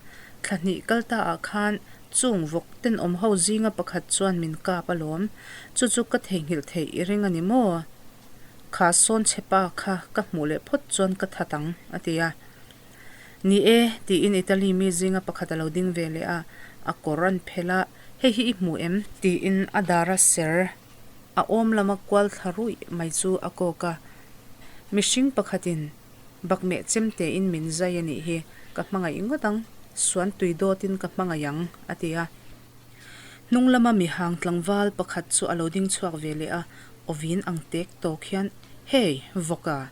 Thla hnih kal ta ah khan chung vawk tenawm ho zinga pakhat chuan min kap alawm. Chu chu ka theihnghilh theih i ring a ni maw? Kha sawn chhe pa kha ka hmuh leh phawt chuan ka that ang, a ti a. Ni e, tiin Italy mi zinga pakhat a lo ding ve leh a, a kawr an phelh a, Hei hi i hmu em? Tiin a dar a ser a awm lama kual thla ruih mai chu a kawk a. Mihring pakhatin bakmeh chem tein min zai a nih hi, ka hmangaih ngawt ang, suan tui dawtin ka hmangaih ang, a ti a. Hnung lama mihang tlangval pakhat chu a lo ding chhuak ve leh a, awvin ang tek tawk hian, Hey, vawka!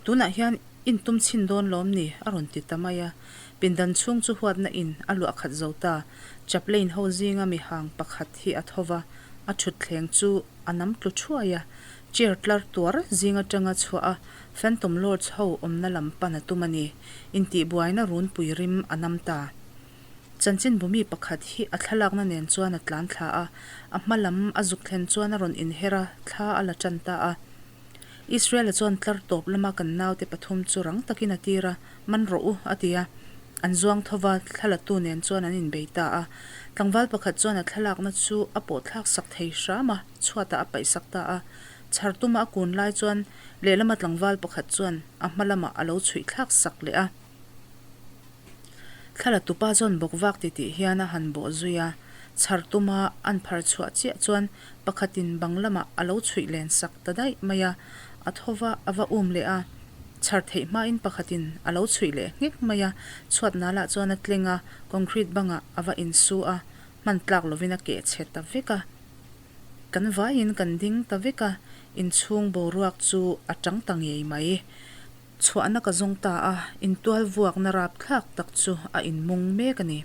Tunah hian in tum chhin dawn lawm ni? a rawn ti ta mai a. Pindan chhung chu huatna in a luah khat zo ta. Chaplain ho zinga mihang pakhat hi a tho va, a thutthleng chu a nam tlu thuai a. Chair tlar tuar zing atanga chhuah a, Phantom Lords ho awmna lam pan a tum a ni. Intihbuaina runpui rim a nam ta. Chanchinbu mi pakhat hi a thlalakna nen chuan a tlan thla a, a hma lam a zuk thlen chuan a rawn inher a, thla a la tan ta a. Israel-a chuan tlar tawp lama kan naute pathum chu rang takin a tir a, Man rawh u, a ti a. An zuang tho va, thlalatu nen chuan an inbei ta a. Tlangval pakhat chuan a thlalakna chu a pawhthlak sak thei hram a, chhuatah a paih sak ta a. Chhar tuma a kun lai chuan lehlama tlangval pakhat chuan a hma lamah a lo chhuih thlak sak leh a. Thla tupa chuan bawk vak ti tih hian a han bawh zui a, chhar tuma an phar chhuah chiah chuan pakhatin bang lamah a lo chhuih len sak ta daih mai a, a tho va a va um leh a, chhar theih hmain pakhatin a lo chhuih leh nghek mai a, chhuat nalah chuan a tleng a, concrete bangah a va insu a, hman tlak lovin a keh chhe ta vek a. Kan vaiin kan ding ta vek a, inchhung boruak chu a tang ta ngei mai. Chhuahna ka zawng ta a, intual vuakna rapthlak tak chu a inmung mek a ni.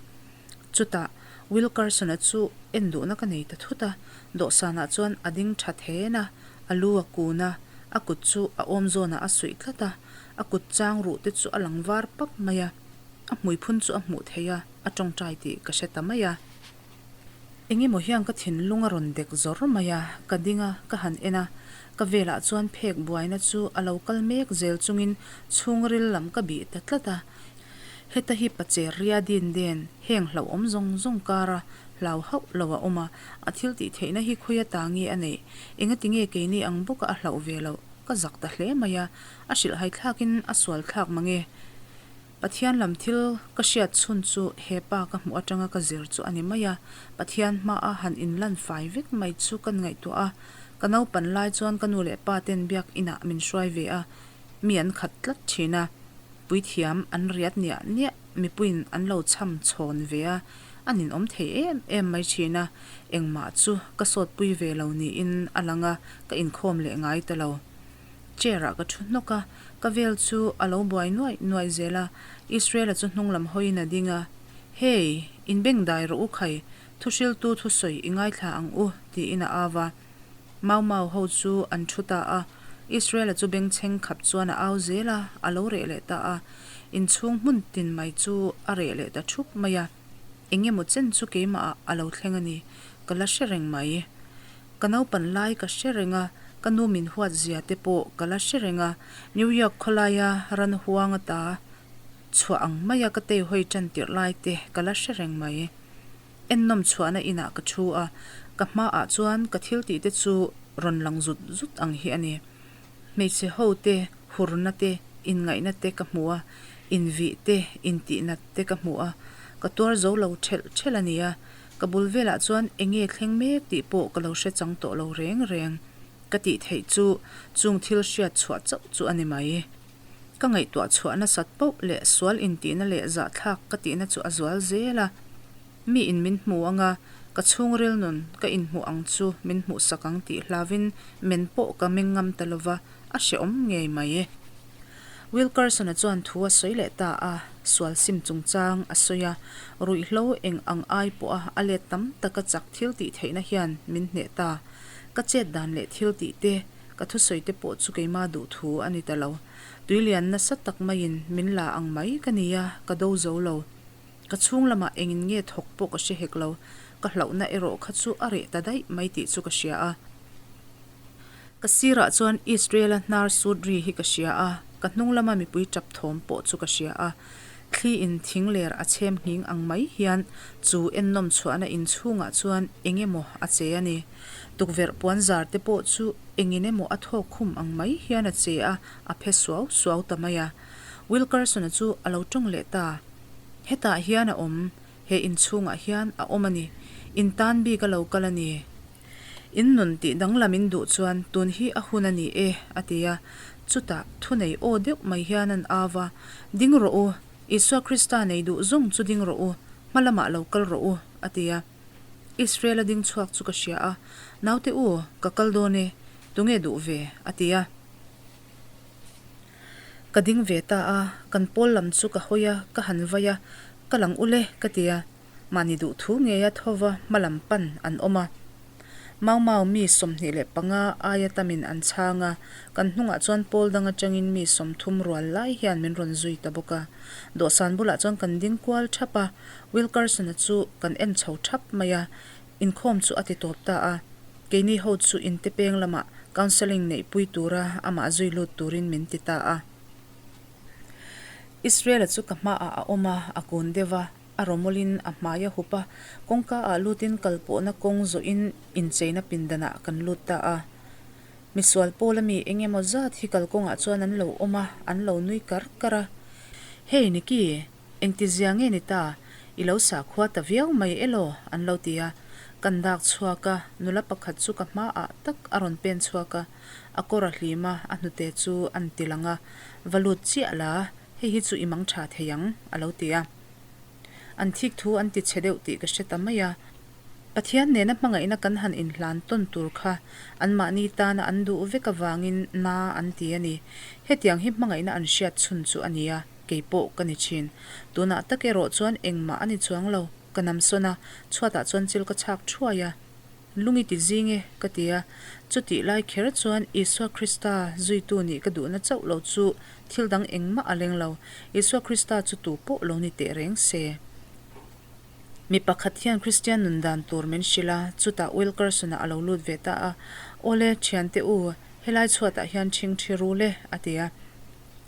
Chutah, Will Carson-a chu en duhna ka nei ta thut a, dawhsanah chuan a ding tha then a, a lu a kun a, a kut chu a awm zawnah a suih tlat a, a kut chang ruh te chu a lang var pap mai a, a hmuiphun chu a hmuh theih a, a tawngtai tih ka hre ta mai a. Engemaw hian ka thinlung a rawn dek zawr mai a, ka ding a, ka han en a, ka velah chuan phek buaina chu a lo kal mek zel chungin chhungril lam ka bih ta tlat a. Heta hi pacher ria din den heng hlauhawm zawng zawng kara hlau hauh lo a awm a, a thil tih theihna hi khawi ata nge a neih? Engati nge keini ang bawka a hlauh ve loh? Ka zak ta hle mai a, a hrilhhai thlakin a sual thlak mange. Pathian lam thil ka hriat chhun chu he pa ka hmuh atanga ka zir chu a ni mai a, Pathian hmaa han inlan fai vek mai chu kan ngaihtuah a, ka naupan lai chuan ka nu leh pa ten biak inah min hruai ve a, mi an khat tlat thin a, puithiam an riat niah niah mipuiin an lo chham chhawn ve a, a ninawm thei em em mai thin a, engmah chu ka sawtpui ve lo niin a lang a, ka inkhawm leh ngai ta lo. Chair ah ka thu hnawk a, ka vel chu a lo buai nuaih nuaih zel a, Israel-a chu hnung lam hawiin a ding a, Hey, in beng dai rawh u khai, thuhriltu thusawi i ngaithla ang u, tiin a au a. Mau Mau ho chu an thu ta a, Israel-a chu bengchheng khap chuan a au zel a, a lo reh leh ta a. Inchhung hmun tin mai chu a reh leh ta thup mai a, eng emaw chen chu keimah ah a lo thleng a ni, ka la hre reng mai. Ka naupan lai ka hre reng a, ka nu min huat zia te pawh ka la hre reng a, New York khawlaia ran huang ata chhuah ang maia ka tei hawi tan tirh lai te ka la hre reng mai. Ennawm chhuahna inah ka thu a, ka hmaah chuan ka thil tih te chu rawn lang zut zut ang hi a ni. Hmeichhe ho te, hurna te, inngaihna te ka hmu a, invih te, intihnat te ka hmu a, ka tuar zo lo thelh thelh a nia. Ka bul velah chuan eng nge thleng mek tih pawh ka lo hre chang tawh lo reng reng. Ka tih theih chu chung thil hriat chhuah chauh chu a ni mai. Ka ngaihtuah chhuah nasat poh leh sual intihna leh zahthlak ka tihna chu a zual zel a. Mi in min hmu anga ka chhungril nun ka inhmuh ang chu min hmuhsak ang tih hlavin men pawh ka meng ngam ta lova, a hrehawm ngei mai. Wilkerson-a chuan thu a sawi leh ta a, sual sim chungchang a sawi a, ruihhlo eng ang ai pawha a let tam taka chak thil tih theihna hian min hneh ta. Ka chet dan leh thil tih te, ka thusawi te pawh chu keima duh thu a ni ta lo. Tuilian nasa tak maiin min la ang mai ka ni a, ka do zo lo. Ka chhung lamah engin nge thawk pawh ka hre hek lo, ka hlauhna erawh kha chu a reh ta daih mai tih chu ka hria a. Ka sirah chuan Israel-a hnar sut ri hi ka hria a, ka hnung lama mipui tap thawm pawh chu ka hria a. Thli in thing ler a chhem nghing ang mai hian chu ennawm chhuahna in chhungah chuan eng emaw a che a ni. Tukverh puan zar te pawh chu engin emaw a thawk khum ang mai hian a che a, a phe suau suau ta mai a. Wilkerson-a chu a lo tawng leh ta. Hetah hian a awm, he inchhungah hian a awm a ni. In tan bik a lo kal a ni. In nun tih danglam in duh chuan tun hi a hun a ni e, a ti a. Chutah thunei aw deuh mai hian an au va, Ding rawh u, Isua Krista nei duh zawng chu ding rawh u, hma lamah lo kal rawh u, a ti a. Israel-a ding chhuak chu ka hria a, Naute u, ka kal dawn e, tunge duh ve? a ti a. Ka ding ve ta a, kan pawl lam chu ka hawi a, ka han vai a, Ka lang ule, ka ti a. Mahni duh thu ngeia thova hma lam pan an awm a. Mau Mau mi 25 aia tamin an chhang a, kan hnungah chuan pawl dang atangin mi 30 rual lai hian min rawn zui ta bawk a. Dawhsan bulah chuan kan ding kual thap a, Wilkerson-a chu kan en chho thap mai a, inkhawm chu a ti tawp ta a. Keini ho chu inte peng lamah counselling neihpui tura amah zui lut turin min ti ta a. Israel-a chu ka hmaah a awm a, a kun deuh a. A rawmawlin a hmai a hup a, kawngka ah lutin kal pawhna kawng zawhin incheina pindanah kan lut ta a. Misual pawl ami eng emaw zat hi kalkawngah chuan an lo awm a, an lo nui kar kar a. Hey Nikki, engtizia nge ni ta? I lo sakhua ta viau mai elaw? an lo ti a. Kan dak chhuak a, nula pakhat chu ka hmaah tak a rawn pen chhuak a, a kawr a hlim a, a hnute chu an ti lang a, Va lut chiah la, Hei hi chu i mang tha thei ang, a lo ti a. An thik thu an ti chhe deuh tih ka hre ta mai a. Pathian nena hmangaihna kan han inhlan tawn tur kha anmahni tana an duh vek avangin na an ti a ni. Hetiang hi hmangaihna an hriat chhun chu a ni a, kei pawh ka ni thin. Tunah tak erawh chuan engmah a ni chuang lo, ka namsawn a, chhuatah chuan chil ka chhak thuai a. Lung i ti zing e, ka ti a. Chutih lai kher chuan Isua Krista zuitu nih ka duhna chauh lo chu thil dang engmah a leng lo. Isua Krista chu tu pawh lo ni teh reng se. Mi pakhat hian Kristian nun dan tur min hrilh a, chutah Wilkerson-a a lo lut ve ta a. Awle, thiante u, helai chhuatah hian ṭhingṭhi rul e, a ti a.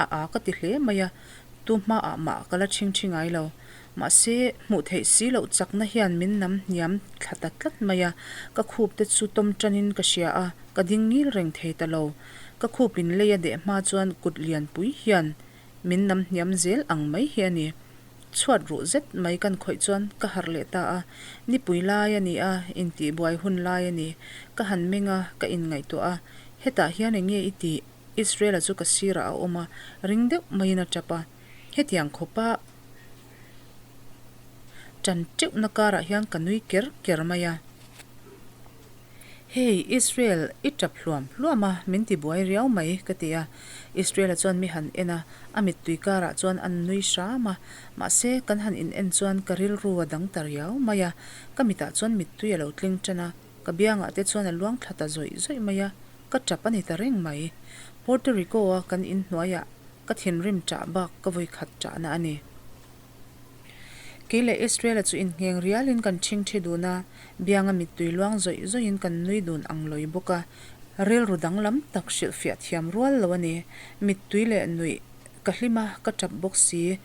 A a ka ti hle mai a, tu hmaah mah ka la ṭhingṭhi ngai lo. Mahse, hmuh theih si loh chakna hian min nam hniam thla ta tlat mai a, ka khup te chu tawm tanin ka hria a, ka ding ngil reng thei ta lo. Ka khup in lei a deh hma chuan kut lian pui hian min nam hniam zel ang mai hi a ni. Chhuat ruh zet mai kan khawih chuan ka harh leh ta a, nipui lai a ni a, intihbuai hun lai a ni. Ka han meng a, ka inngaihtuah a, hetah hian eng nge i tih? Israel-a chu ka sirah a awm a, ring deuh maiin a tap a. Hetiang khawpa ṭan teuhna karah hian ka nui ker ker mai a. Hey, Israel, i ṭap hluam hluam a, min ti buai riau mai, ka ti a. Israel-a chuan mi han en a, a mittui karah chuan a nui hram a. Mahse, kan han in en chuan ka rilru a dang ta riau mai a. Ka mitah chuan mittui a lo tling ṭan a, ka biangah te chuan a luang thla ta zawih zawih mai a. Ka ṭap a ni ta reng mai. Puerto Rico-a kan inhnuaiah ka thinrim ṭah bak ka vawikhat ṭahna a ni. Kei leh Israel-a chu inngheng rialin kan ṭhingṭhi dun a, bianga mittui luang zawih zawihin kan nui dun ang lawi bawk a. Rilru danglam tak hrilhfiah thiam rual lo a ni. Mittui leh nuih ka hlim a, ka ṭap bawk si.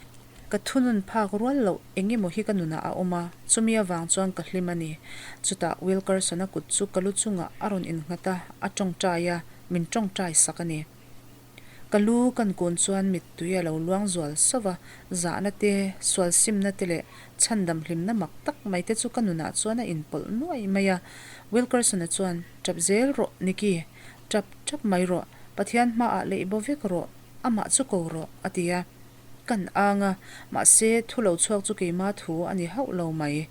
Ka thunun phak rual loh eng emaw hi ka nunah a awm a, chumi avang chuan ka hlim a ni. Chutah Wilkerson-a kut chu ka lu chungah a rawn innghat a, a tawngtai a, min tawngtai sak a ni. Ka lu kan kun chuan mittui a lo luang zual sauh a, zahna te, sual simna te leh chhandam hlimna mak tak mai te chu ka nunah chuan a inpawlh nuaih mai a. Wilkerson-a chuan, Tap zel rawh, Nicky. Tap tap mai rawh. Pathian hmaah leih bo vek rawh. Amah chu ko rawh, a ti a. Kan ang a, mahse thu lo chhuak chu keima thu a ni hauh lo mai.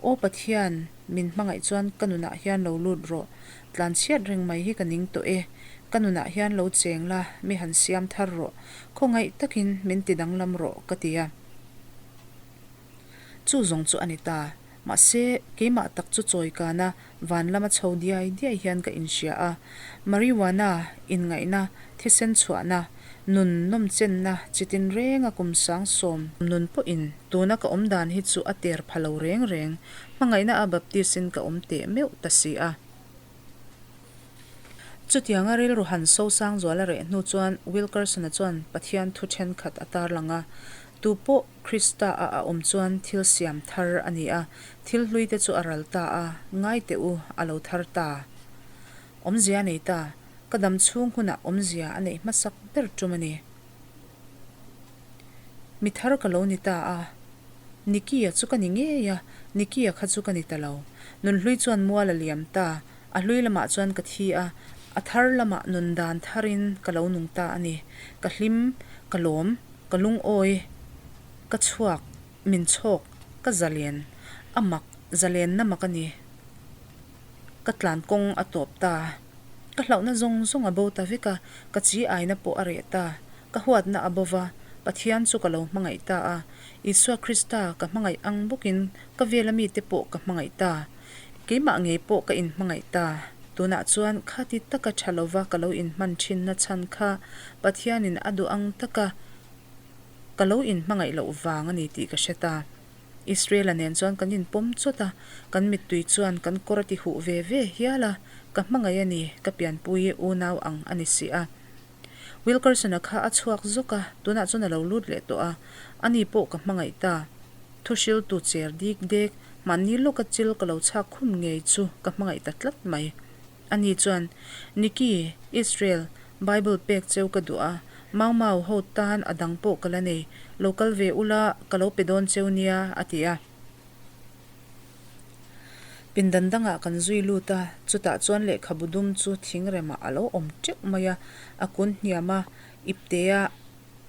Aw Pathian, min hmangaih chuan ka nunah hian lo lut rawh. Tlanchhiat reng mai hi ka ning tawh e. Ka nunah hian lo cheng la, mi han siam thar rawh. Khawngaih takin min ti danglam rawh, ka ti a. Chu zawng chu a ni ta. Mahse, keimah tak chu chawi kana van lama chho diai diai hian ka inhria a. Marijuana, inngaihna, thisen chhuahna. Nun nawmchenna chitin renga kum 70,000 nun pawhin tuna ka awm dan hi chu a ter pha lo reng reng. Hmangaihna a Baptist-in ka awm teh meuh ta si a. Chutianga rilru han sosang zual a reh hnu chuan Wilkerson-a chuan Pathian thu thenkhat a tarlang a, Tu pawh Krista-a a awm chuan thil siam thar a ni a, thil hluite chu a ral ta a, ngai teh u, a lo thar ta. Awmzia a nei ta. Ka dam chhung hunah awmzia a neih hmasak ber tum a ni. Mi thar ka lo ni ta a. Nicky-a chu ka ni ngei a, Nicky-a kha chu ka ni ta lo. Nunhlui chuan mual a liam ta, a hlui lamah chuan ka thi a, a thar lamah nun dan tharin ka lo nung ta a ni. Ka hlim, ka lawm, ka lungawi, ka chhuak, min chhawk, ka zalen, a mak, zalenna mak a ni. Ka tlan kawng a tawp ta. Ka hlauhna zawng zawng a bo ta vek a, ka chi aina pawh a reh ta. Ka huatna a bo va, Pathian chu ka lo hmangaih ta a. Isua Krista ka hmangaih ang bawkin ka vela mite pawh ka hmangaih ta. Keimah ngei pawh ka inhmangaih ta. Tunah chuan khati taka tha lova ka lo inhman thinna chhan kha Pathianin a duh ang taka ka lo inhmangaih loh vang a ni tih ka hre ta. Israel-a nen chuan kan inpawm chawt a, kan mittui chuan kan kawr a ti huh ve ve hial a, ka hmangaih a ni, ka pianpui unau ang a ni si a. Wilkerson-a kha a chhuak zawk a, tunah chuan a lo lut leh tawh a, ani pawh ka hmangaih ta. Thuhriltu cher dik dek, mahni lawka chil ka lo chhak khum ngei chu ka hmangaih ta tlat mai. Ani chuan, Nicky, Israel, Bible pek cheu ka duh a, Mau Mau ho tan a dang pawh ka la nei, lo kal ve ula ka lo pe dawn cheu nia, a ti a. Pindan dangah kan zui lut a, chutah chuan lehkhabu dum chu thingremah a lo awm teuh mai a, a kun hniam a, iptea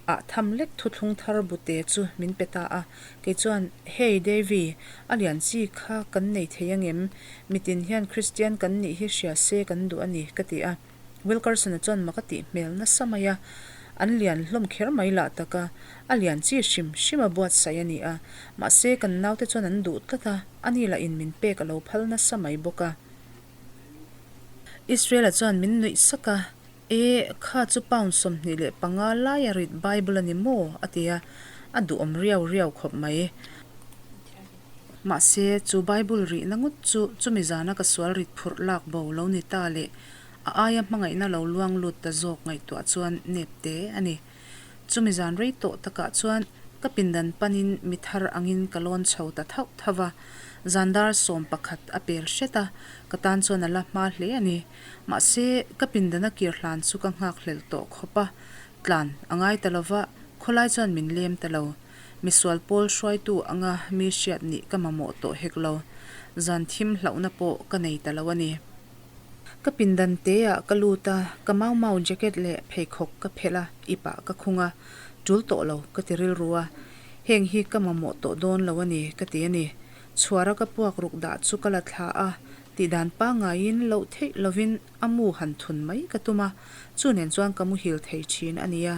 ah tham lek thuthlung thar bute chu min pe ta a, kei chuan, Hey Davy, a lian chi kha kan nei thei angem? Mitin hian Kristian kan nih hi hria se kan duh a ni, ka ti a. Wilkerson-a chuan mak a tih hmel nasa mai a, an lian hlawm kher mai lah tak a, a lian chi hrim hrim a buatsaih a ni a, mahse kan naute chuan an duh tlat a, ani lah in min pek a lo phal nasa mai bawk a. Israel-a chuan min nuih sak a, E, kha chu pound 25 laia rit Bible a ni maw? a ti a, a duhawm riau riau khawp mai. Mahse, chu Bible rihna ngawt chu chumi zana ka sual rit phurh lak bo lo ni ta leh a aia hmangaihna lo luang lut ta zawk ngaihtuah chuan nep te a ni. Chumi zan rei tawh takah chuan ka pindan panin mi thar angin ka lawn chho ta thauh thauh va, zan dar 11 a pel hret a, ka tan chuan a la hma hle a ni. Mahse, ka pindana kir hlan chu ka nghakhlel tawh khawp a, tlan a ngai ta lova, khawlai chuan min lem ta lo. Misual pawl hruaitu anga mi hriat nih ka mamawh tawh hek lo. Zan thim hlauhna pawh ka nei ta lo a ni. Ka pindan te ah ka lut a, ka mau mau jacket leh pheikhawk ka phelh a, ip ah ka khung a, tul tawh lo ka ti rilru a, heng hi ka mamawh tawh dawn lo a ni ka ti a ni. Chhuara ka puak ruk dah chu ka la thla a, tihdan pangaiin loh theih lovin a mu han thun mai ka tum a, chu nen chuan ka muhil thei thin a nia.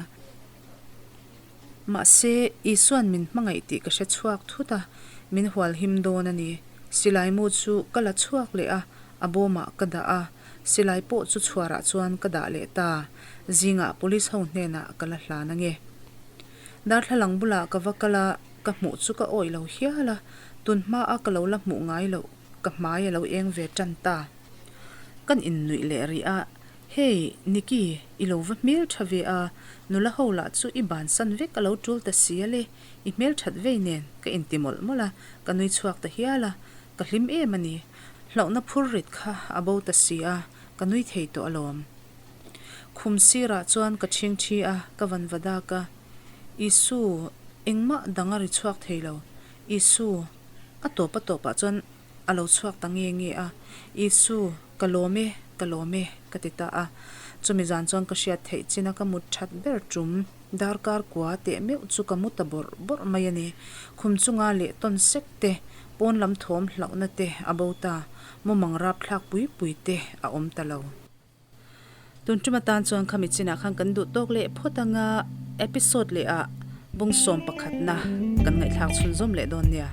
Mahse, Isua'n min hmangaih tih ka hre chhuak thut a, min hual him dawn a ni. Silai mu chu ka la chhuak leh a, a bawmah ka dah a, silai pawh chu chhuarah chuan ka dah leh ta. Zingah police ho hnenah ka la hlan ange. Darthlalang bulah ka va kal a, ka hmuh chu ka awih lo hial a, tun hmaa ka lo la hmuh ngai loh ka hmai a lo eng ve tan ta. Kan innuih leh rih a, Hey, Nicky, i lo va hmel tha ve a, nula ho lah chu i bansan vek a lo tul ta si a le, i hmel that vei nen ka inti mawlh mawlh a, ka nui chhuak ta hial a, ka hlim em a ni. Hlauhna phur rit kha a bo ta si a, ka nui thei tawh alawm. Khum sirah chuan ka chhing thi a, ka van va dak a, Isu, engmah dang a ri chhuak thei lo, Isu, a tawp a tawpah chuan A lo chhuak ta nge nge a, Isu, ka lawm e, ka lawm e, ka ti ta a. Chumi zan chuan ka hriat theih chin a ka mut that ber tum, darkar kua teh meuh chu ka mu ta bawrh bawrh mai a ni. Khum chunga leh tawn sek te, pawn lam thawm hlauhna te a bo ta, mumang rapthlak pui pui te a awm ta lo. Tun tum atan chuan khami chinah khan kan duh tawk leh phawt anga episode leh ah bung 11 na kan ngaihthlak chhunzawm leh dawn nia.